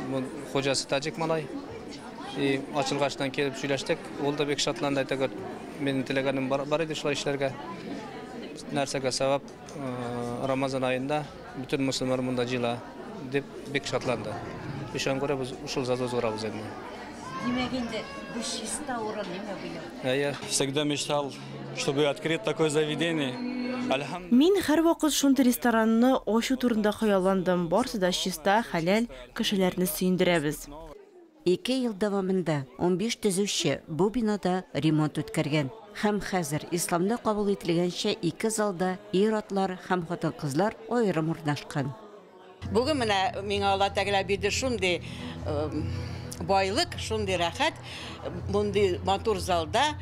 Бу хуҗасы таҗик малай. И ачылгачтан килеп сөйләштек. Ул да бик шатланды, әйтә, говорит, минем теләгәнем бар, бар иде шулай эшләргә. Нәрсәгә сәбәп, Рамазан аенда бөтен мөселманнар монда җыела дип бик шатланды. И шуңа күрә без шул залда уздырабыз инде. Димәк инде бу чиста урын, әйме быел? Әйе. Всегда мечтал, чтобы открыть такое заведение. Альхам... Мин һәрвакыт шундый ресторанны ачу турында хыялландым. Барсы да чиста, хәләл, кешеләрне сөендерәбез. Ике ел дәвамында 15 төзүче бу бинада ремонт үткәргән. Һәм хәзер исламда кабул ителгәнчә ике залда ир-атлар һәм хатын-кызлар аерым урнашкан. Бүген менә миңа Алла Тәгалә бирде шундый байлык, шундый рәхәт, мондый матур залда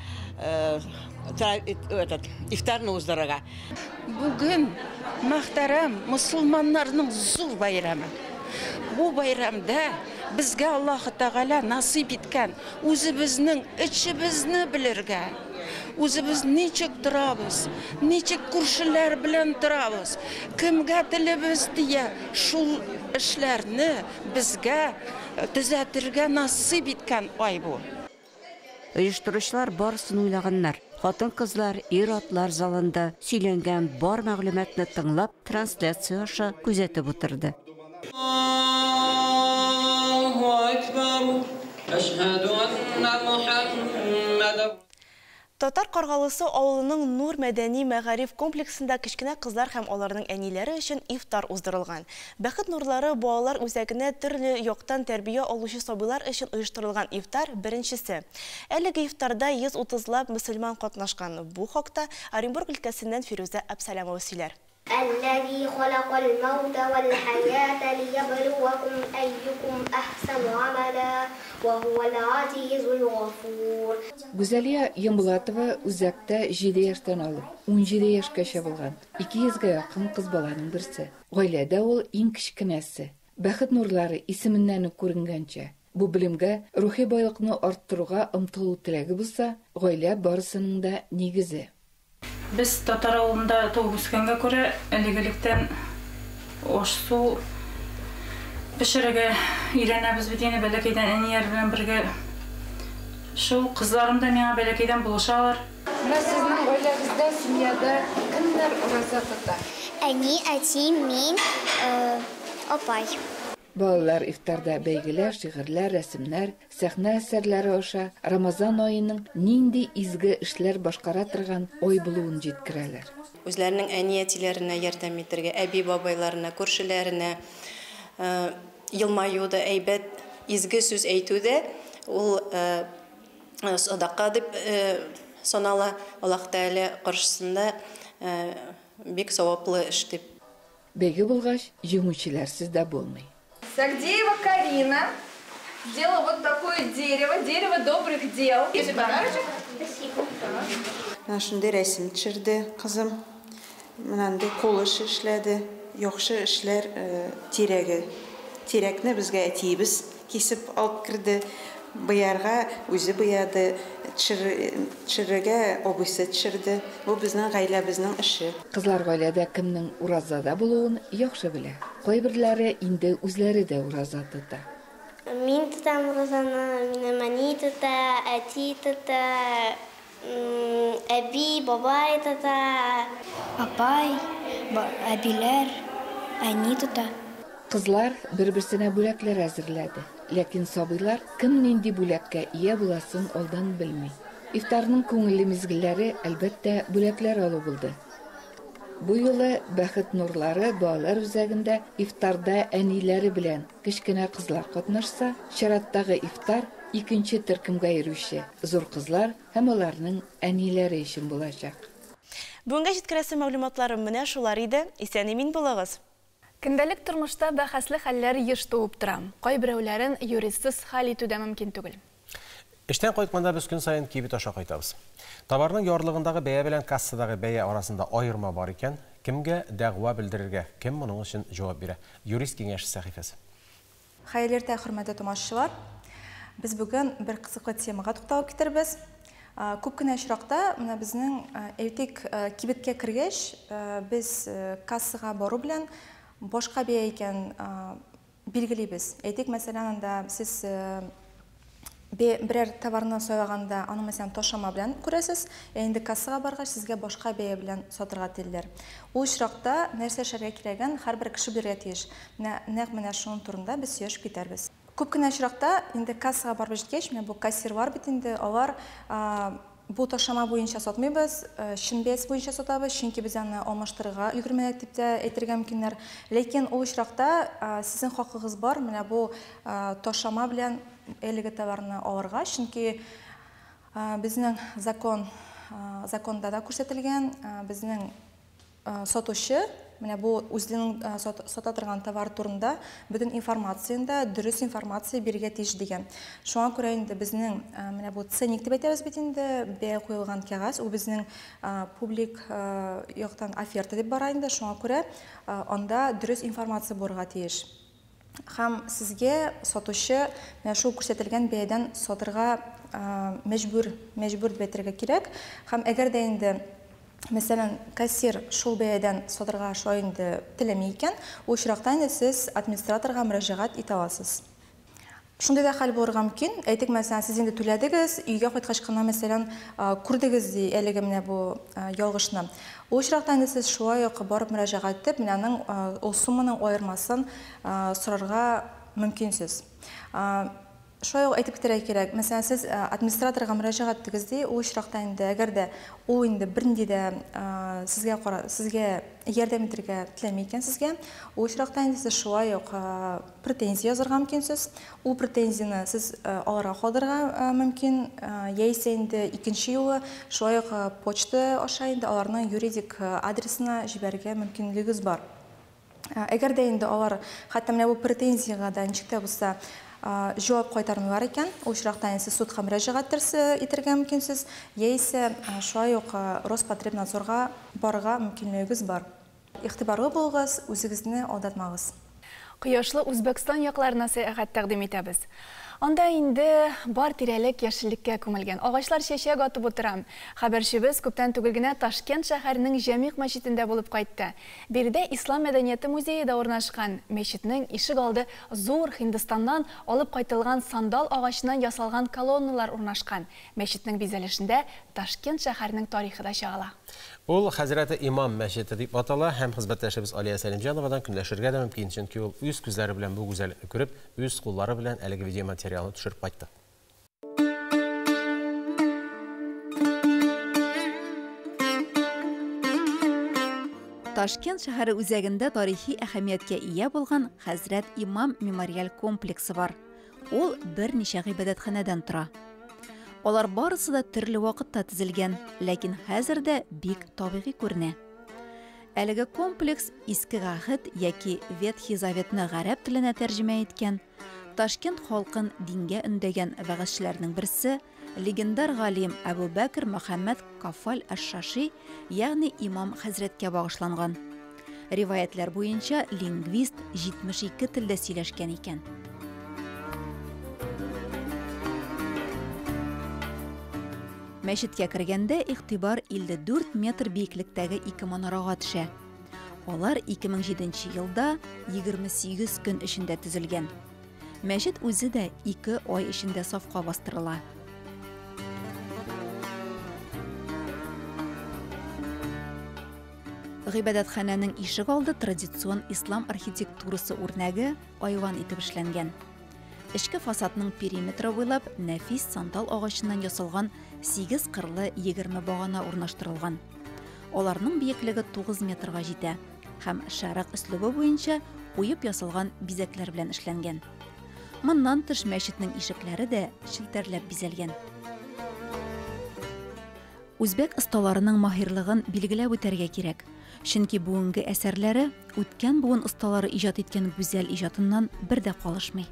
этот ифтарны уздырырга. Бүген мөхтәрәм мөселманнарның зур бәйрәме. Бу бәйрәмдә безгә Аллаһы Тәгалә насыйп иткән үзебезнең эчебезне белергә, үзебез ничек торабыз, ничек күршеләр белән торабыз, кемгә телебез тия, шул эшләрне безгә төзәтергә насыйп иткән ай бу. Оештыручылар барысын уйлаганнар. Хатын-кызлар, ир-атлар залында сөйләнгән бар мәгълүматны тыңлап, трансляция аша күзәтеп утырды. Аллаһу акбар. Әшһәду анна Мухаммадан. Татар Каргалысы авылының Нур мәдәни мәгариф комплексында кечкенә кызлар һәм аларның әниләре өчен ифтар уздырылган. Бәхет нурлары балалар үзәгенә төрле яктан тәрбия алучы сабыйлар өчен оештырылган ифтар беренчесе. Әлеге ифтарда 130 лап мөселман катнашкан. Бу хакта Оренбург өлкәсеннән Фирүзә Әбсәләмова сөйләр. Әлләзи халакал маута вал хаята лиябluвакум әйюкум әхсану амала ва хуал азизул гафур. Гүзәлия Ямбулатова үзәктә 7 яшьтән алып 17 яшькәчә булган 200гә якын кыз баланың берсе. Гаиләдә ул иң кечкенәсе. Бәхет нурлары исеменнән үк күренгәнчә, бу белемгә рухи байлыкны арттыруга омтылу теләге булса, гаилә барысының да нигезе. Без татар авылында туып үскәнгә күрә, элек-электән аш-су пешерергә өйрәнәбез бит инде бәләкәйдән әниләр белән бергә. Шул кызларым да миңа бәләкәйдән булышалар. Менә сезнең гаиләгездә, семьяда кемнәр ураза тота? Әни, әти, мин, апай. Балалар ифтарда бәйгеләр, шигырьләр, рәсемнәр, сәхнә әсәрләре аша Рамазан аеның нинди изге эшләр башкара торган ай булуын җиткерәләр. Үзләренең әни-әтиләренә ярдәм итәргә, әби-бабайларына, күршеләренә елмаю да әйбәт, изге сүз әйтү дә ул садака дип санала. Аллаһ Тәгалә каршысында бик саваплы эш дип. Бәйге булгач, җиңүчеләрсез дә булмый. Сагдеева Карина сделала вот такое дерево, дерево добрых дел. Тебе подарочек? Спасибо. Менә шундый рәсем төшерде кызым. Менә андый кул эше эшләде. Яхшы эшләр тирәге. Тирәкне безгә әтиебез кисеп алып керде. Быярга үзе быяды, төшерергә абыйсы төшерде. Бу безнең гаиләбезнең эше. Кызлар гаиләдә кемнең уразада булуын яхшы белә. Кайберләре инде үзләре дә ураза тота. Мин тотам уразаны, минем әни тота, әти тота, әби, бабай тота. Апай, әбиләр, әни тота. Кызлар бер-берсенә бүләкләр әзерләде. Ләкин сабыйлар кем нинди бүләккә ия буласын алдан белми. Ифтарның күңелле мизгелләре, әлбәттә, бүләкләр алу булды. Бу юлы Бәхет нурлары балалар үзәгендә ифтарда әниләре белән кечкенә кызлар катнашса, чираттагы ифтар икенче төркемгә йөрүче зур кызлар һәм аларның әниләре өчен булачак. Бүгенгә җиткерәсе мәгълүматларым менә шулар иде. Исән-имин булыгыз. Көндәлек тормышта бәхәсле хәлләр еш туып тора. Кайберәүләрен юристсыз хәл итү дә мөмкин түгел. Эштән кайтканда без көн саен кибет аша кайтабыз. Товарның ярлыгындагы бәя белән кассадагы бәя арасында аерма бар икән, кемгә дәгъва белдерергә, кем моның өчен җавап бирә? Юрист киңәше сәхифәсе. Хәерле иртә, хөрмәтле тамашачылар. Без бүген бер кызыклы темага тукталып китербез. Күп кенә очракта менә безнең, әйтик, кибеткә кергәч, без кассага бару белән башка бәя икән билгелибез. Әйтик, мәсәлән, анда сез берәр товарны сайлаганда, аны, мәсәлән, ташама белән күрәсез, ә инде кассага баргач, сезгә башка бәя белән сатырга телиләр. Ул очракта нәрсә эшләргә кирәген һәрбер кеше белергә тиеш. Менә нәкъ менә шуның турында без сөйләшеп китәрбез. Күп кенә очракта инде кассага барып җиткәч, менә бу кассирлар бит инде, алар бу ташама буенча сатмыйбыз, чын бәясе буенча сатабыз, чөнки без аны алмаштырырга өлгермәдек дип тә әйтергә мөмкиннәр. Ләкин ул очракта сезнең хакыгыз бар, менә бу ташама белән әлеге товарны алырга, чөнки безнең закон, законда да күрсәтелгән, безнең сатучы менә бу үзенең сата торган товар турында бөтен информацияне дә, дөрес информация бирергә тиеш дигән. Шуңа күрә инде безнең менә бу ценник дип әйтәбез бит инде, бәя куелган кәгазь, ул безнең публик яктан оферта дип бара инде, шуңа күрә анда дөрес информация булырга тиеш. Һәм сезгә сатучы менә шул күрсәтелгән бәядән сатырга мәҗбүр, мәҗбүр дип әйтергә кирәк. Һәм әгәр дә инде, мәсәлән, кассир шул бәядән сатырга шулай инде теләми икән, ул очракта инде сез администраторга мөрәҗәгать итә аласыз. Шундый да хәл булырга мөмкин. Әйтик, мәсәлән, сез инде түләдегез, өйгә кайткач кына, мәсәлән, күрдегез ди әлеге менә бу ялгышны. Ул очракта инде сез шулай ук барып мөрәҗәгать итеп, менә аның ул сумманың аермасын сорарга мөмкинсез. Шулай ук әйтеп китәргә кирәк, мәсәлән, сез администраторга мөрәҗәгать иттегез ди, ул очракта инде әгәр дә ул инде бернинди дә сезгә кара, сезгә ярдәм итәргә теләми икән сезгә, ул очракта инде сез шулай ук претензия язарга мөмкинсез. Ул претензияне сез аларга калдырырга мөмкин, яисә инде икенче юлы шулай ук почта аша инде аларның юридик адресына җибәрергә мөмкинлегегез бар. Әгәр дә инде алар хәтта менә бу претензиягә дә ничек тә булса җавап кайтармыйлар икән, ул очракта инде сез судка мөрәҗәгать итәргә мөмкинсез, яисә шулай ук Роспотребнадзорга барырга мөмкинлегегез бар. Игътибарлы булыгыз, үзегезне алдатмагыз. Кояшлы Үзбәкстан якларына сәяхәт тәкъдим итәбез. Анда инде бар тирәлек яшеллеккә күмелгән. Агачлар чәчәк атып утыра. Хәбәрчебез күптән түгел генә Ташкент шәһәренең Җәмигъ мәчетендә булып кайтты. Биредә Ислам мәдәнияте музее да урнашкан. Мәчетнең ишек алды зур Һиндстаннан алып кайтылган сандал агачыннан ясалган колонналар урнашкан. Мәчетнең бизәлешендә Ташкент шәһәренең тарихы да чагыла. Ул Хәзрәте Имам мәчете дип атала һәм хезмәттәшебез Алия Сәлимҗановадан көнләшергә дә мөмкин, чөнки ул үз күзләре белән бу гүзәллекне күреп, үз куллары белән әлеге видеоматериалны төшереп кайтты. Ташкент шәһәре үзәгендә тарихи әһәмияткә ия булган Хәзрәт Имам мемориаль комплексы бар. Ул берничә гыйбадәтханәдән тора. Алар барысы да төрле вакытта төзелгән, ләкин хәзер дә бик табигый күренә. Әлеге комплекс Иске Гәһд яки Ветхий Заветны гарәп теленә тәрҗемә иткән, Ташкент халкын дингә өндәгән вәгазьчеләрнең берсе, легендар галим Әбу Бәкр Мөхәммәд Кафаль аш-Шаши, ягъни Имам хәзрәткә багышланган. Риваятләр буенча лингвист 72 телдә сөйләшкән икән. Мәчеткә кергәндә игътибар 54 метр биеклектәге ике манарага төшә. Алар 2007 елда 28 көн эчендә төзелгән. Мәчет үзе дә 2 ай эчендә сафка бастырыла. Гыйбадәтханәнең ишек алды традицион ислам архитектурасы үрнәге айван итеп эшләнгән. Эчке фасадның периметры буйлап нәфис сандал агачыннан ясалган 8 кырлы 20 багана урнаштырылган. Аларның биеклеге 9 метрга җитә һәм шәрык өслүбе буенча уеп ясалган бизәкләр белән эшләнгән. Моннан тыш мәчетнең ишекләре дә челтәрләп бизәлгән. Үзбәк осталарының маһирлыгын билгеләп үтәргә кирәк, чөнки бүгенге әсәрләре үткән буын осталары иҗат иткән гүзәл иҗатыннан бер дә калышмый.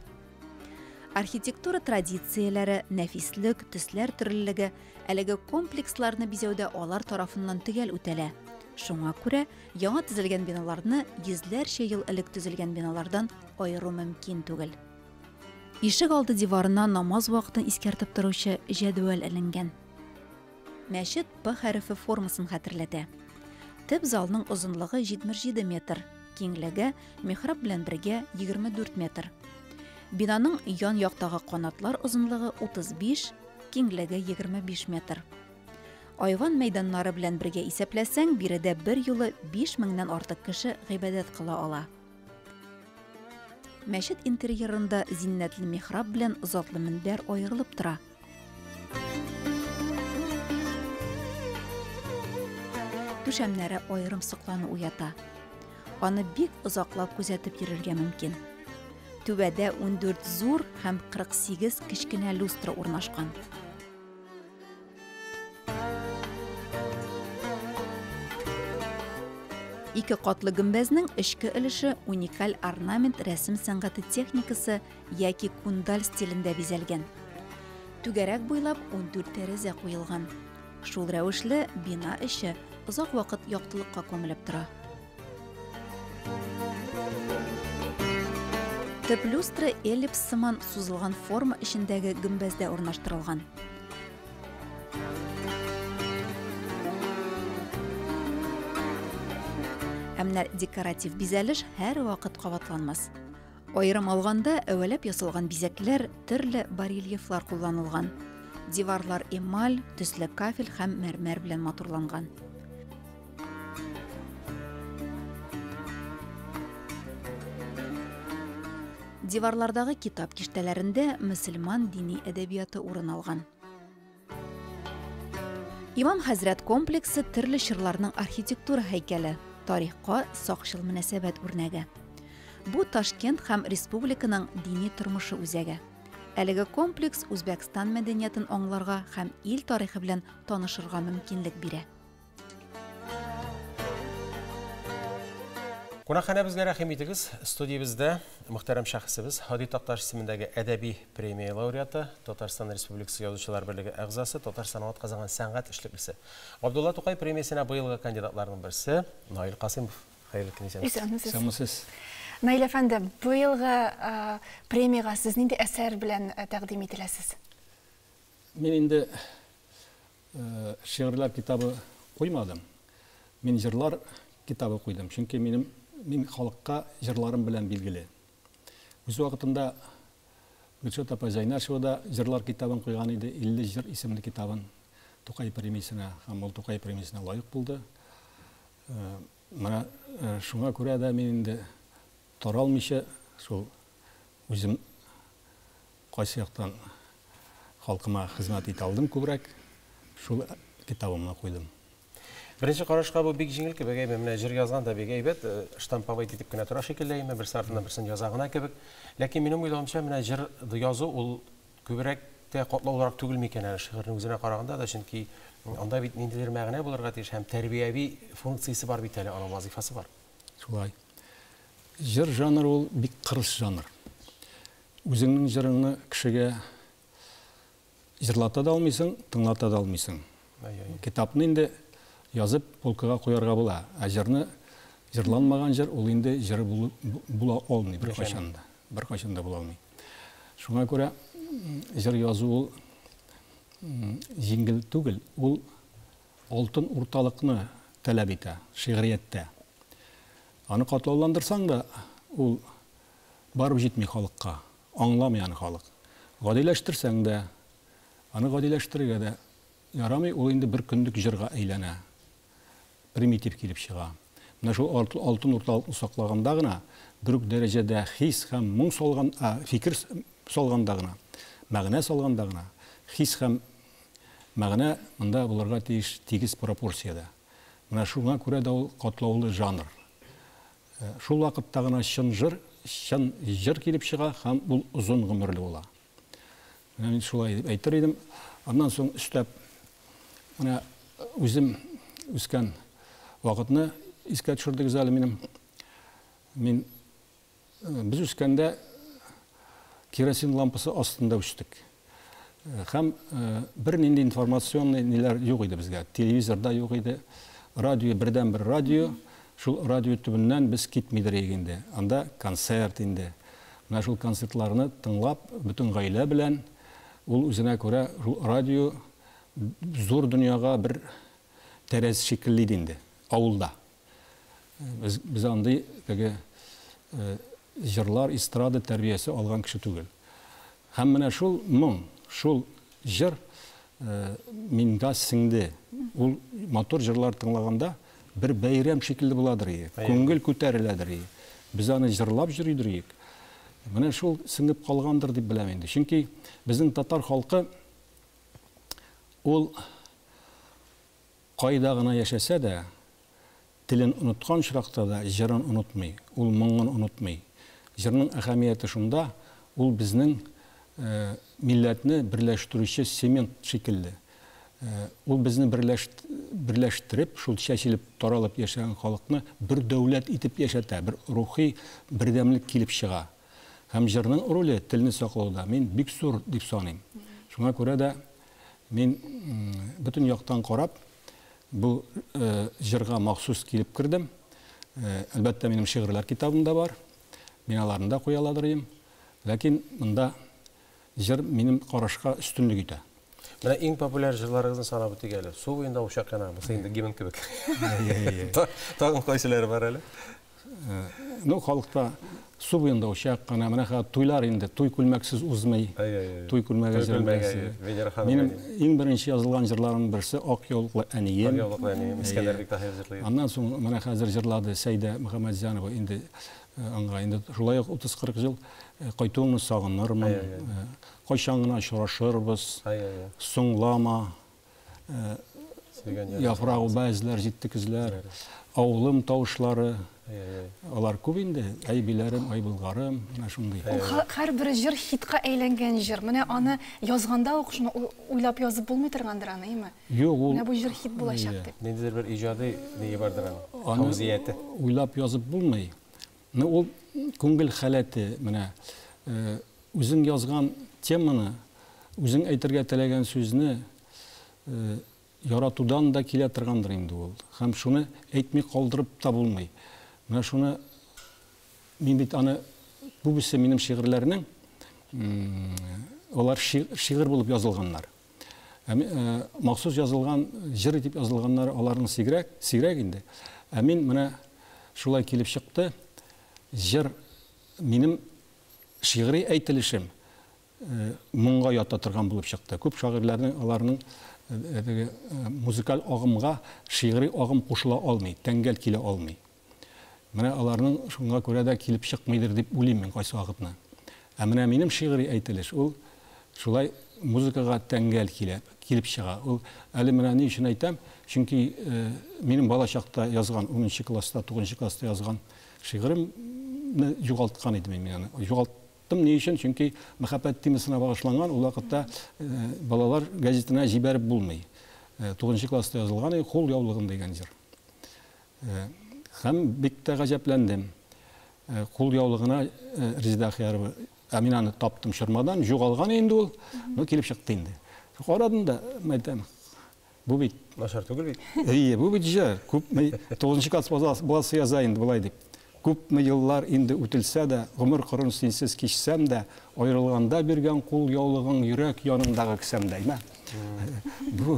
Архитектура традицияләре, нәфислек, төсләр төрлелеге әлеге комплексларны бизәүдә алар тарафыннан төгәл үтәлә. Шуңа күрә яңа төзелгән биналарны йөзләрчә ел элек төзелгән биналардан аеру мөмкин түгел. Ишек алды диварына намаз вакытын искәртеп торучы җәдвәл эленгән. Мәчет П хәрефе формасын хәтерләтә. Төп залның озынлыгы 77 метр. Киңлеге, михраб белән бергә, 24 метр. Бинаның ян-яктагы канатлар озынлыгы 35, киңлеге 25 метр. Айван мәйданнары белән бергә исәпләсәң, биредә бер юлы 5 меңнән артык кеше гыйбадәт кыла ала. Мәчет интерьерында зиннәтле михраб белән затлы мөнбәр аерылып тора. Түшәмнәре аерым соклану уята. Аны бик озаклап күзәтеп йөрергә мөмкин. Түбәдә 14 зур һәм 48 кечкенә люстра урнашкан. Ике катлы гөмбәзнең эчке өлеше уникаль орнамент рәсем сәнгате техникасы яки кундаль стилендә бизәлгән. Түгәрәк буйлап 14 тәрәзә куелган. Шул рәвешле бина эче озак вакыт яктылыкка күмелеп тора. Төп люстра эллипс сыман сузылган форма эчендәге гөмбәздә урнаштырылган. Ә менә декоратив бизәлеш һәрвакыт кабатланмас. Аерым алганда, әвәләп ясалган бизәкләр, төрле барельефлар кулланылган. Диварлар эмаль, төсле кафель һәм мәрмәр белән матурланган. Диварлардагы китап киштәләрендә мөселман дини әдәбияты урын алган. Имам хәзрәт комплексы төрле чорларның архитектура һәйкәле, тарихка сакчыл мөнәсәбәт үрнәге. Бу Ташкент һәм республиканың дини тормышы үзәге. Әлеге комплекс Үзбәкстан мәдәниятен аңларга һәм ил тарихы белән танышырга мөмкинлек бирә. Кунакханәбезгә рәхим итегез. Студиябездә мөхтәрәм шәхесебез Һади Такташ исемендәге әдәби премия лауреаты, Татарстан Республикасы Язучылар берлеге әгъзасы, Татарстанның атказанган сәнгать эшлеклесе. Габдулла Тукай премиясенә быелгы кандидатларның берсе Наил Касыймов. Хәерле көн, исәнмесез. Исәнмесез. Исәнмесез. Наил әфәнде, быелгы премиягә сез нинди әсәр белән тәкъдим ителәсез? Мин инде шигырьләр китабы куймадым. Мин җырлар китабы куйдым, чөнки минем мин халыкка җырларым белән билгеле. Үз вакытында Гөлшат апа Зәйнәшева да җырлар китабын куйган иде, 50 җыр исемле китабын Тукай премиясенә һәм ул Тукай премиясенә лаек булды. Менә шуңа күрә дә мин инде таралмыйча шул үзем кайсы яктан халкыма хезмәт итә алдым күбрәк, шул китабымны куйдым. Беренче карашка бу бик җиңел кебек, әйме, менә җыр язган да бик әйбәт, штамповать итеп кенә тора шикелле, әйме, берсе артыннан берсен яза гына кебек. Ләкин минем уйлавымча, менә җыр язу ул күбрәк тә катлаулырак түгел микән әле шигырьнең үзенә караганда да, чөнки анда бит ниндидер мәгънә булырга тиеш һәм тәрбияви функциясе бар бит әле, аның вазифасы бар. Шулай. Җыр жанры ул бик кырыс жанр. Үзеңнең җырыңны кешегә җырлата да алмыйсың, тыңлата да алмыйсың. Китапны инде язып полкага куярга була, ә җырны җырланмаган җыр ул инде җыр була алмый беркайчан да. Беркайчан да була алмый. Шуңа күрә җыр язу ул җиңел түгел, ул алтын урталыкны таләп итә шигърияттә. Аны катлауландырсаң да, ул барып җитми халыкка, аңламый аны халык. Гадиләштерсәң дә, аны гадиләштерергә дә ярамый, ул инде бер көндек җырга әйләнә. Примитив килеп чыга. Менә шул алтын урталыкны саклаганда гына, бер үк дәрәҗәдә хис һәм моң салган, фикер салганда гына, мәгънә салганда гына, хис һәм мәгънә монда булырга тиеш тигез пропорциядә. Менә шуңа күрә дә ул катлаулы жанр. Шул вакытта гына чын җыр, чын җыр килеп чыга һәм ул озын гомерле була. Менә мин шулай дип әйтер идем. Аннан соң өстәп, менә үзем үскән вакытны искә төшердегез әле минем. Мин без үскәндә керосин лампасы астында үстек. Һәм бернинди информационный ниләр юк иде безгә. Телевизор да юк иде. Радио бердән бер радио. Шул радио төбеннән без китмидер идек инде. Анда концерт инде. Менә шул концертларны тыңлап, бөтен гаилә белән ул үзенә күрә шул радио зур дөньяга бер тәрәз шикелле иде инде авылда. Без, без андый теге җырлар, эстрада тәрбиясе алган кеше түгел. Һәм менә шул моң, шул җыр минда сеңде. Ул матур җырлар тыңлаганда бер бәйрәм шикелле буладыр ие. Күңел күтәреләдер ие. Без аны җырлап йөридер иек. Менә шул сеңеп калгандыр дип беләм инде. Чөнки безнең татар халкы ул кайда гына яшәсә дә, телен оныткан очракта да җырын онытмый, ул моңын онытмый. Җырның әһәмияте шунда, ул безнең милләтне берләштерүче цемент шикелле. Ул безне берләштереп, шул чәчелеп, таралып яшәгән халыкны бер дәүләт итеп яшәтә, бер рухи бердәмлек килеп чыга. Һәм җырның роле телне саклауда мин бик зур дип саныйм. Шуңа күрә дә мин бөтен яктан карап, бу җырга махсус килеп кердем. Әлбәттә, минем шигырьләр китабым да бар. Мин аларны да куя аладыр идем. Ләкин монда җыр минем карашка өстенлек итә. Менә иң популяр җырларыгызны санап үтик әле. Су буенда учак яна, бусы инде гимн кебек. Тагын кайсылары бар әле? Ну, халыкта су буенда учак кына, менә хәзер туйлар инде, туй күлмәксез узмый. Туй күлмәге җырлары. Минем иң беренче язылган җырларымның берсе Ак яулыклы әнием. Ак яулыклы әнием, Искәндәр Биктаһиров җырлый. Аннан соң менә хәзер җырлады Сәйдә Мөхәммәтҗанова инде аңа инде шулай ук 30-40 ел кайтуыңны сагынырмын. Кайчан гына очрашырбыз. Соңлама. Яфрак уба эзләр, җитте көзләр. Авылым тавышлары. Алар күп инде. Әй биләрем, ай Болгарым, менә шундый. Ул һәрбер җыр хитка әйләнгән җыр. Менә аны язганда ук шуны уйлап язып булмый торгандыр аны, әйеме? Юк, ул Менә бу җыр хит булачак дип. Ниндидер бер иҗади ние бардыр аның, Аны һәүзияте. уйлап язып булмый. Ну, ул күңел халәте, менә үзең язган теманы, үзең әйтергә теләгән сүзне яратудан да килә торгандыр инде ул. Һәм шуны әйтми калдырып та булмый. Менә шуны мин бит аны күбесе минем шигырьләрнең алар шигырь булып язылганнар. Ә махсус язылган, җыр итеп язылганнар аларның сирәк, сирәк инде. Ә мин менә шулай килеп чыкты. Җыр минем шигъри әйтелешем моңга ята торган булып чыкты. Күп шагыйрьләрнең аларның теге музыкаль агымга шигъри агым кушыла алмый, тәңгәл килә алмый. Менә аларның шуңа күрә дә килеп чыкмыйдыр дип уйлыйм мин кайсы вакытны. Ә менә минем шигъри әйтелеш ул шулай музыкага тәңгәл килә, килеп чыга. Ул әле менә ни өчен әйтәм, чөнки минем бала чакта язган, унынчы класста, тугызынчы класста язган шигыремне югалткан идем мин аны. Югалттым ни өчен? Чөнки мәхәббәт темасына багышланган, ул вакытта балалар газетына җибәреп булмый. Тугызынчы класста язылган Кул яулыгым дигән җыр. Һәм бик тә гаҗәпләндем. Кул яулыгына Резеда Ахиярова, ә мин аны таптым чормадан, югалган инде ул, ну килеп чыкты инде. Карадым да, әйтәм, бу бит начар түгел бит. Әйе, бу бит җыр. Күпме 9 класс баласы яза инде болай дип. Күпме еллар инде үтелсә дә, гомер кырын синсез кичсәм дә, аерылганда биргән кул яулыгың йөрәк янындагы кесәмдә. Әйме? Бу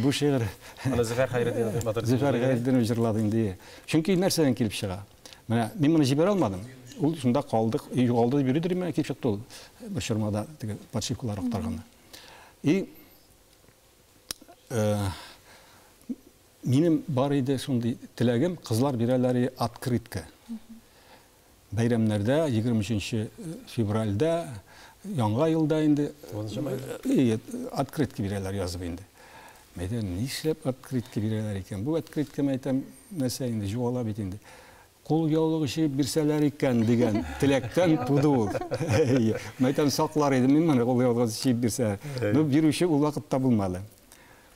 бу шигырь. Аны Зөфәр Хәйретдинов матур. Зөфәр Хәйретдинов җырлады инде. Чөнки нәрсәдән килеп чыга? Менә мин моны җибәрә алмадым. Ул шунда калды, югалды дип йөридер име, килеп чыкты ул бер чормада теге подшивкалар актарганда. И минем бар иде шундый теләгем, кызлар бирәләр открытка. Бәйрәмнәрдә, 23 февральдә, яңа елда инде открытка бирәләр язып инде. Мәйтәм, нишләп открытка бирәләр икән? Бу открытка, мәйтәм, нәрсә инде, югала бит инде. Кул яулыгы чигеп бирсәләр икән дигән теләктән туды ул. Мәйтәм, саклар идем мин моны кул яулыгы чигеп бирсә. Ну, бирүче ул вакытта булмады.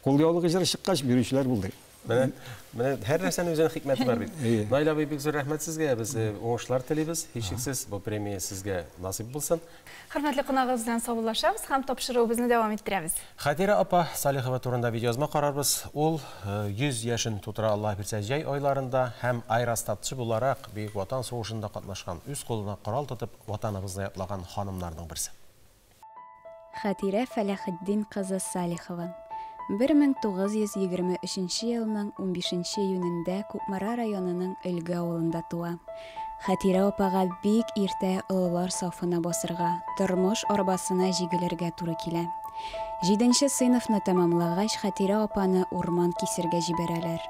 Кул яулыгы җыры чыккач, бирүчеләр булды. Менә, менә һәр нәрсәнең үзенең хикмәте бар бит. Наил абый, бик зур рәхмәт сезгә. Без уңышлар телибез. Һичшиксез бу премия сезгә насыйп булсын. Хөрмәтле кунагыбыз белән саубуллашабыз һәм тапшыруыбызны дәвам иттерәбез. Хәтирә апа Салихова турында видеоязма карарбыз. Ул 100 яшен тутыра, Аллаһ бирсә, җәй айларында һәм аэростатчы буларак Бөек Ватан сугышында катнашкан, үз кулына корал тотып Ватаныбызны яклаган ханымнарның берсе. Хәтирә Фәләхетдин кызы Салихова. 1923 елның 15 июнендә Кукмара районының Өлге авылында туа. Хәтирә апага бик иртә олылар сафына басырга, тормыш арбасына җигелергә туры килә. Җиденче сыйныфны тәмамлагач, Хәтирә апаны урман кисергә җибәрәләр.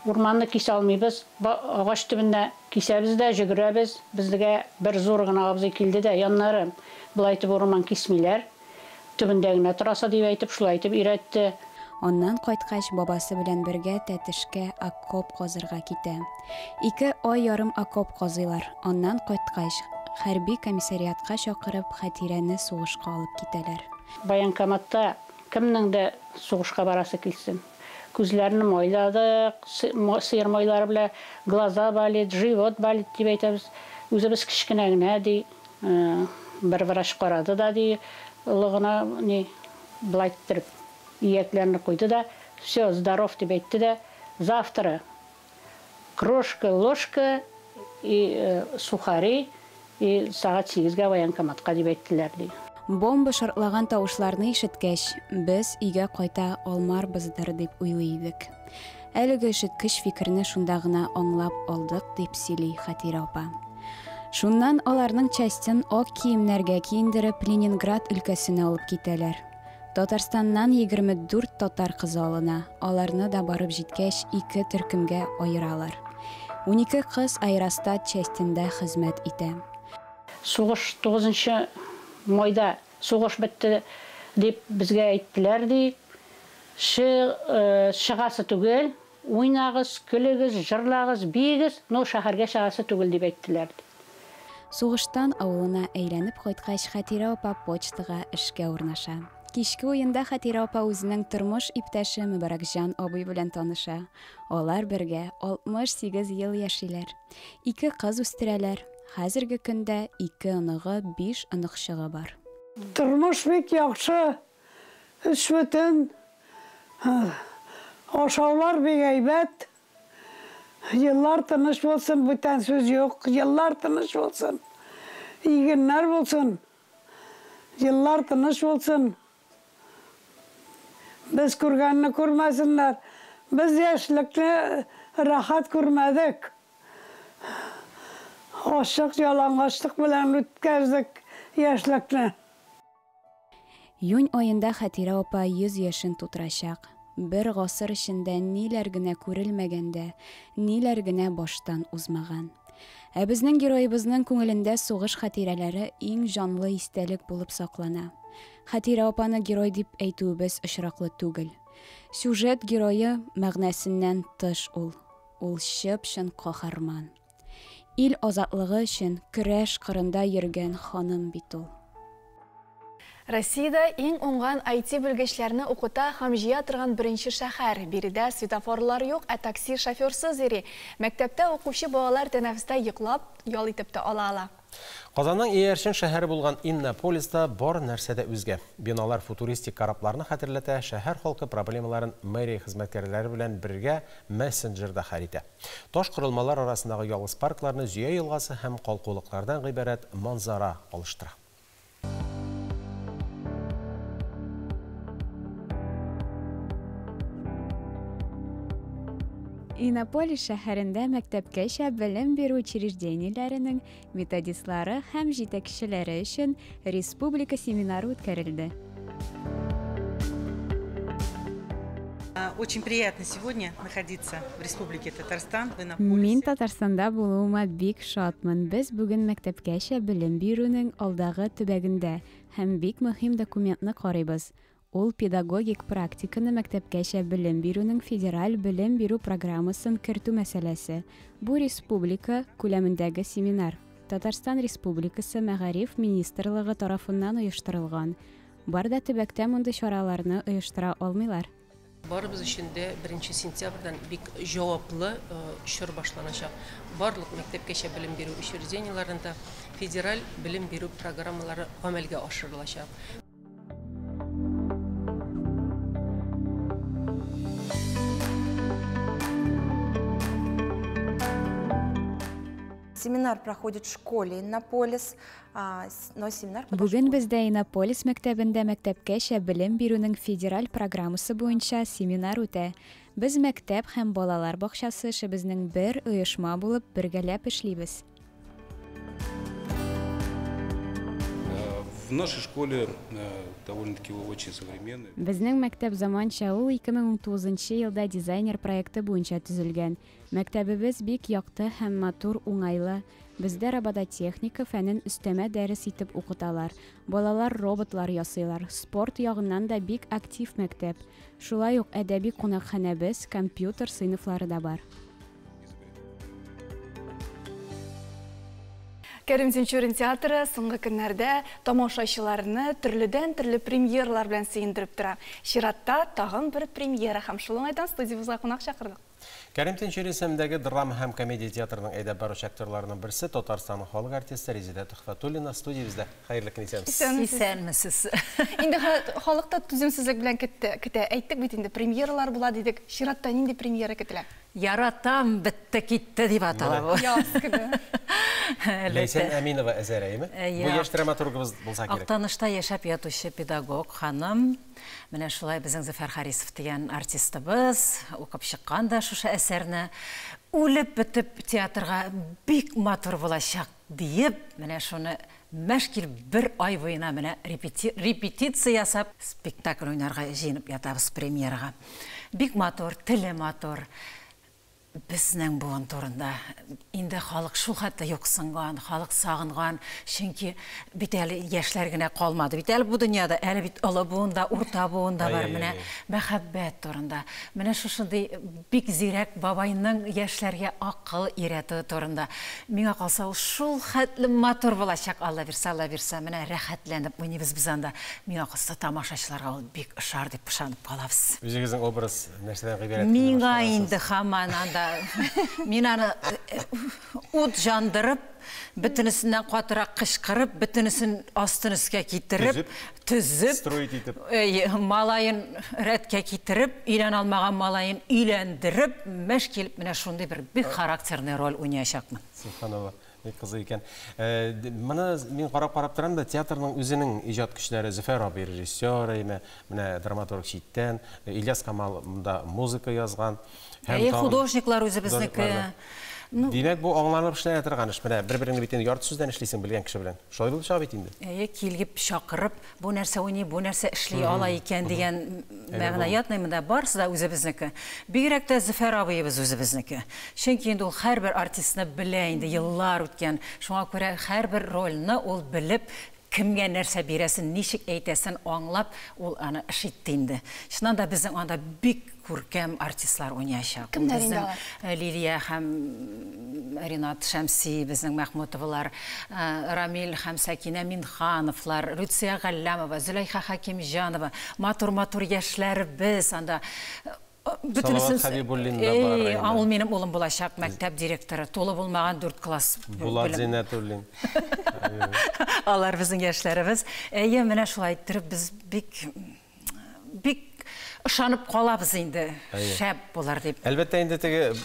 Урманны кисә алмыйбыз, агач төбендә кисәбез дә, җөгерәбез. Безгә бер зур гына абзый килде дә, яннары, болай итеп урман кисмиләр, төбендә генә торасы, дип әйтеп, шулай итеп өйрәтте. Аннан кайткач, бабасы белән бергә Тәтешкә окоп казырга китә. Ике ай ярым окоп казыйлар. Аннан кайткач, хәрби комиссариатка чакырып, Хәтирәне сугышка алып китәләр. Военкоматта кемнең дә сугышка барасы килсен. Күзләрне майладык, сыер майлары белән, глаза болит, живот болит дип әйтәбез. Үзебез кечкенә генә, ди, бер врач карады да, ди, олы гына, ни, болай иттереп иякләрне куйды да, все, здоров дип әйтте дә, завтра крошка, ложка и сухари и сәгать сигезгә военкоматка дип әйттеләр, ди. Бомба шартлаган тавышларны ишеткәч, без өйгә кайта алмарбыздыр дип уйлый идек. Әлеге өшеткеч фикерне шунда гына аңлап алдык, дип сөйли Хәтирә апа. Шуннан аларның частен ак киемнәргә киендереп Ленинград өлкәсенә алып китәләр. Татарстаннан 24 татар кызы алына. Аларны да барып җиткәч, ике төркемгә аералар. 12 кыз аэростат частендә хезмәт итә. Сугыш 9 майда сугыш бетте дип безгә әйттеләр, ди. Чыгасы түгел, уйнагыз, көлегез, җырлагыз, биегез, но шәһәргә чыгасы түгел дип әйттеләр, ди. Сугыштан авылына әйләнеп кайткач, Хәтирә апа почтага эшкә урнаша. Кичке уенда Хәтирә апа үзенең тормыш иптәше Мөбарәкҗан абый белән таныша. Алар бергә 68 ел яшиләр. Ике кыз үстерәләр. Хәзерге көндә ике оныгы, 5 оныкчыгы бар. Тормыш бик яхшы, өч бөтен, ашаулар бик әйбәт. Еллар тыныч булсын, бүтән сүз юк. Еллар тыныч булсын, игеннәр булсын. Еллар тыныч булсын. Без күргәнне күрмәсеннәр. Без яшьлекне рәхәт күрмәдек. Ачлык, ялангачлык белән үткәрдек яшьлекне. Июнь аенда Хәтирә апа 100 яшен тутырачак. Бер гасыр эчендә ниләр генә күрелмәгән дә, ниләр генә баштан узмаган. Ә безнең героебызның күңелендә сугыш хатирәләре иң җанлы истәлек булып саклана. Хәтирә апаны герой дип әйтүебез очраклы түгел. Сюжет герое мәгънәсеннән тыш ул. Ул чып-чын каһарман. Ил азатлыгы өчен көрәш кырында йөргән ханым бит ул. Россиядә иң уңган IT белгечләрне укыта һәм җыя торган беренче шәһәр. Биредә светофорлар юк, ә такси шоферсыз йөри. Мәктәптә укучы балалар тәнәфестә йоклап, ял итеп тә ала ала. Казанның иярчен шәһәре булган Иннополиста бар нәрсә дә үзгә. Биналар футуристик корабларны хәтерләтә, шәһәр халкы проблемаларын мэрия хезмәткәрләре белән бергә мессенджерда хәл итә. Таш корылмалар арасындагы ялгыз паркларны Зөя елгасы һәм калкулыклардан гыйбарәт манзара алыштыра. Иннополис шәһәрендә мәктәпкәчә белем бирү учреждениеләренең методистлары һәм җитәкчеләре өчен республика семинары үткәрелде. Очень приятно сегодня находиться в Республике Татарстан, в Иннополисе. Мин Татарстанда булуыма бик шатмын. Без бүген мәктәпкәчә белем бирүнең алдагы төбәгендә һәм бик мөһим документны карыйбыз. Ул педагогик практиканы мәктәпкәчә белем бирүнең федераль белем бирү программасын кертү мәсьәләсе. Бу республика күләмендәге семинар. Татарстан Республикасы Мәгариф министрлыгы тарафыннан оештырылган. Бар да төбәктә мондый чараларны оештыра алмыйлар. Барыбыз өчен дә 1 сентябрьдән бик җаваплы чор башланачак. Барлык мәктәпкәчә белем бирү учреждениеләрендә федераль белем бирү программалары гамәлгә ашырылачак. Семинар проходит в школе Иннополис, но семинар Бүген бездә Иннополис мәктәбендә мәктәпкәчә белем бирүнең федераль программасы буенча семинар үтә. Без мәктәп һәм балалар бакчасы эшебезнең бер оешма булып бергәләп эшлибез. В нашей школе довольно-таки очень современный. Безнең мәктәп заманча, ул 2019 нчы елда дизайнер проекты буенча төзелгән. Мәктәбебез бик якты һәм матур, уңайлы. Бездә робототехника фәнен өстәмә дәрес итеп укыталар. Балалар роботлар ясыйлар. Спорт ягыннан да бик актив мәктәп. Шулай ук әдәби кунакханәбез, компьютер сыйныфлары да бар. Кәрим Тинчурин театры соңгы көннәрдә тамашачыларны төрледән-төрле премьералар белән сөендереп тора. Чиратта тагын бер премьера һәм шул уңайдан студиябезгә кунак чакырдык. Кәрим Тинчурин исемендәге драма һәм комедия театрының әйдәп баручы актерларының берсе, Татарстанның халык артисты Резеда Төхфәтуллина студиябездә. Хәерле көн, исәнмесез. Исәнмесез. Инде халык та түземсезлек белән көтте, көтә. Әйттек бит инде, премьералар була дидек. Чиратта нинди премьера көтелә? Яратам, бетте китте дип атала бу. Яз көне. Ләйсән Әминова әсәре, әйеме? Бу яшь драматургыбыз булса кирәк. Актанышта яшәп ятучы педагог ханым. Менә шулай безнең Зөфәр Харисов дигән артистыбыз укып чыккан да шушы әсәрне. Үлеп бетеп театрга бик матур булачак диеп, менә шуны мәш килеп бер ай буена менә репетиция ясап, спектакль уйнарга җыенып ятабыз премьерага. Бик матур, теле матур. Безнең буын турында инде халык шул хәтле юксынган, халык сагынган, чөнки бит әле яшьләр генә калмады бит әле бу дөньяда, әле бит олы буын да, урта буын да бар, менә мәхәббәт турында, менә шушындый бик зирәк бабайның яшьләргә акыл өйрәтүе турында. Миңа калса, ул шул хәтле матур булачак, Алла бирсә, Алла бирсә, менә рәхәтләнеп уйныйбыз без анда. Миңа калса, тамашачыларга ул бик ошар дип ышанып калабыз. Үзегезнең образ нәрсәдән гыйбарәт? Миңа инде һаман анда, мин аны ут җандырып, бөтенесеннән катырак кычкырып, бөтенесен астын өскә китереп, төзеп, строить итеп, малаен рәткә китереп, өйләнә алмаган малаен өйләндереп, мәш килеп менә шундый бер бик характерный роль уйнаячакмын. Сөбханалла. Бик кызык икән. Моны мин карап-карап торам да, театрның үзенең иҗат көчләре, Зөфәр абый режиссер, әйме, менә драматург читтән, Ильяс Камал монда музыка язган. Әйе, художниклар үзебезнеке. Ну, димәк, бу аңланып эшләнә торган эш. Менә бер-береңне бит инде ярты сүздән эшлисең белгән кеше белән. Шулай булып чыга бит инде. Әйе, килеп чакырып, бу нәрсә уйный, бу нәрсә эшли ала икән дигән мәгънә ятмый монда. Барысы да үзебезнеке. Бигрәк тә Зөфәр абыебыз үзебезнеке. Чөнки инде ул һәрбер артистны белә инде, еллар үткән. Шуңа күрә һәрбер рольне ул белеп, кемгә нәрсә бирәсен, ничек әйтәсен аңлап, ул аны эш итте инде. Чыннан да безнең анда бик күркәм артистлар уйнаячак. Кемнәр инде алар? Лилия һәм Ринат Шәмси, безнең Мәхмүтовалар, Рамил һәм Сәкинә Минхановлар, Люция Галләмова, Зөләйха Хәкимҗанова, матур-матур яшьләребез анда. Бөтенесен Салават Хәбибуллин да бар. Эй, ул минем улым булачак, мәктәп директоры, тулы булмаган 4 класс. Булат Зиннәтуллин. Алар безнең яшьләребез. Әйе, менә шулай иттереп без бик бик ышанып калабыз инде, шәп булыр дип. Әлбәттә инде теге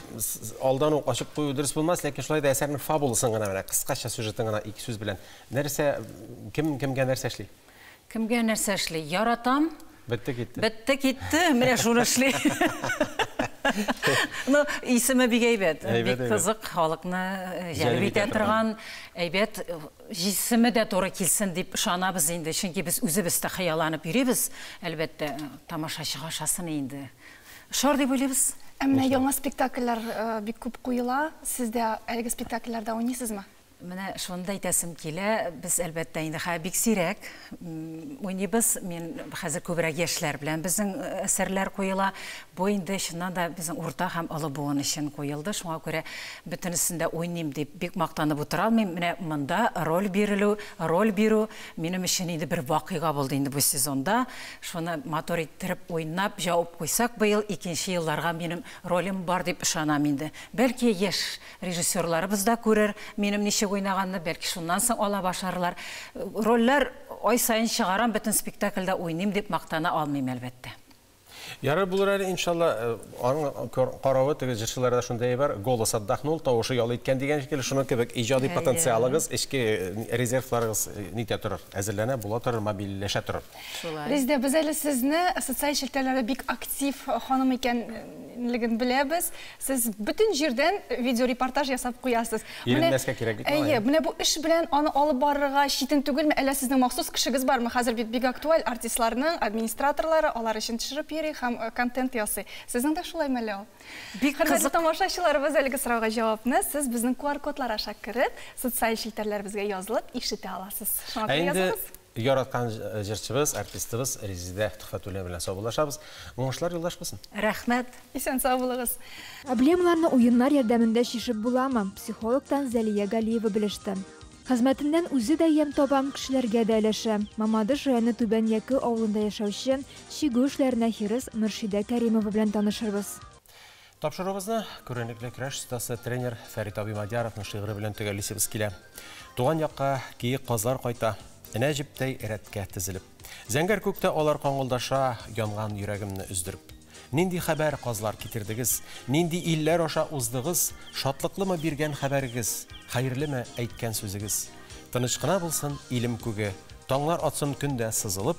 алдан ук ачып кую дөрес булмас, ләкин шулай да әсәрнең фабуласын гына менә кыскача сюжетын гына ике сүз белән. Нәрсә, кем кемгә нәрсә эшли? Кемгә нәрсә эшли? Яратам. Бетте китте. Бетте китте, менә шуны эшли. Ну, исеме бик әйбәт, бик кызык, халыкны җәлеп итә торган, әйбәт, җисеме дә туры килсен дип ышанабыз инде, чөнки без үзебез дә хыялланып йөрибез, әлбәттә, тамашачыга ошасын инде. Ошар дип уйлыйбыз. Ә менә яңа спектакльләр бик күп куела, сез дә әлеге спектакльләрдә уйныйсызмы? Менә шуны да әйтәсем килә, без, әлбәттә, инде хәзер бик сирәк уйныйбыз. Мин хәзер күбрәк яшьләр белән безнең әсәрләр куела. Бу инде чыннан да безнең урта һәм олы буын өчен куелды. Шуңа күрә бөтенесен дә уйныйм дип бик мактанып утыра алмыйм. Менә монда роль бирелү, роль бирү минем өчен инде бер вакыйга булды инде бу сезонда. Шуны матур иттереп уйнап, җавып куйсак быел, икенче елларга минем ролем бар дип ышанам инде. Бәлки яшь Режиссерларыбыз да күрер минем ничек уйнаганны, бәлки шуннан соң ала башларлар. Рольләр ай саен чыгарам, бөтен спектакльдә уйныйм дип мактана алмыйм, әлбәттә. Ярар булыр әле, иншалла, аның каравы теге җырчыларда шундый бар, голос отдохнул, тавышы ял иткән дигән шикелле, шуның кебек иҗади потенциалыгыз, эчке резервларыгыз нитә торыр, әзерләнә, була торыр, мобильләшә торыр. Шулай. Резидә, без әле сезне социаль челтәрләрдә бик актив ханым икәнлеген беләбез. Сез бөтен җирдән видеорепортаж ясап куясыз. Иренмәскә кирәк бит моңа. Әйе, менә бу эш белән аны алып барырга читен түгелме, әллә сезнең махсус кешегез бармы? Хәзер бит бик актуаль артистларның администраторлары алар өчен төшереп йөри һәм контент ясый. Сезнең дә шулаймы әллә ул? Бик Хөрмәтле кызык. тамашачыларыбыз, әлеге сорауга җавапны сез безнең QR-кодлар аша кереп, социаль челтәрләребезгә язылып ишетә аласыз. Шуңа Ә күрә инде языгыз. яраткан җырчыбыз, артистыбыз Резидә Төхфәтуллина белән саубуллашабыз. Уңышлар юлдаш булсын. Рәхмәт. Исән-сау булыгыз. Проблемаларны уеннар ярдәмендә чишеп буламы? Психологтан Зәлия Галиева белеште. Хезмәтеннән үзе дә ямь таба, кешеләргә дә өләшә. Мамадыш районы Түбән Яке авылында яшәүче чигү эшләренә хирыс Мөршидә Кәримова белән танышырбыз. Тапшыруыбызны күренекле көрәш остасы, тренер Фәрит абый Мадьяровның шигыре белән төгәллисебез килә. Туган якка киек казлар кайта, энә җептәй рәткә тезелеп. Зәңгәр күктә алар каңгылдаша, янган йөрәгемне өздереп. Нинди хәбәр казлар китердегез? Нинди илләр аша уздыгыз? Шатлыклымы биргән хәбәрегез? Хәерлеме әйткән сүзегез? Тыныч кына булсын илем күге, таңнар атсын көн дә сызылып.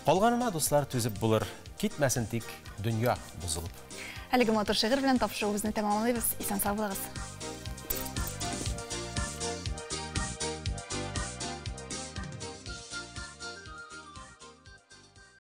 Калганына, дуслар, түзеп булыр, китмәсен тик дөнья бозылып. Әлеге матур шигырь белән тапшыруыбызны тәмамлыйбыз. Исән-сау булыгыз.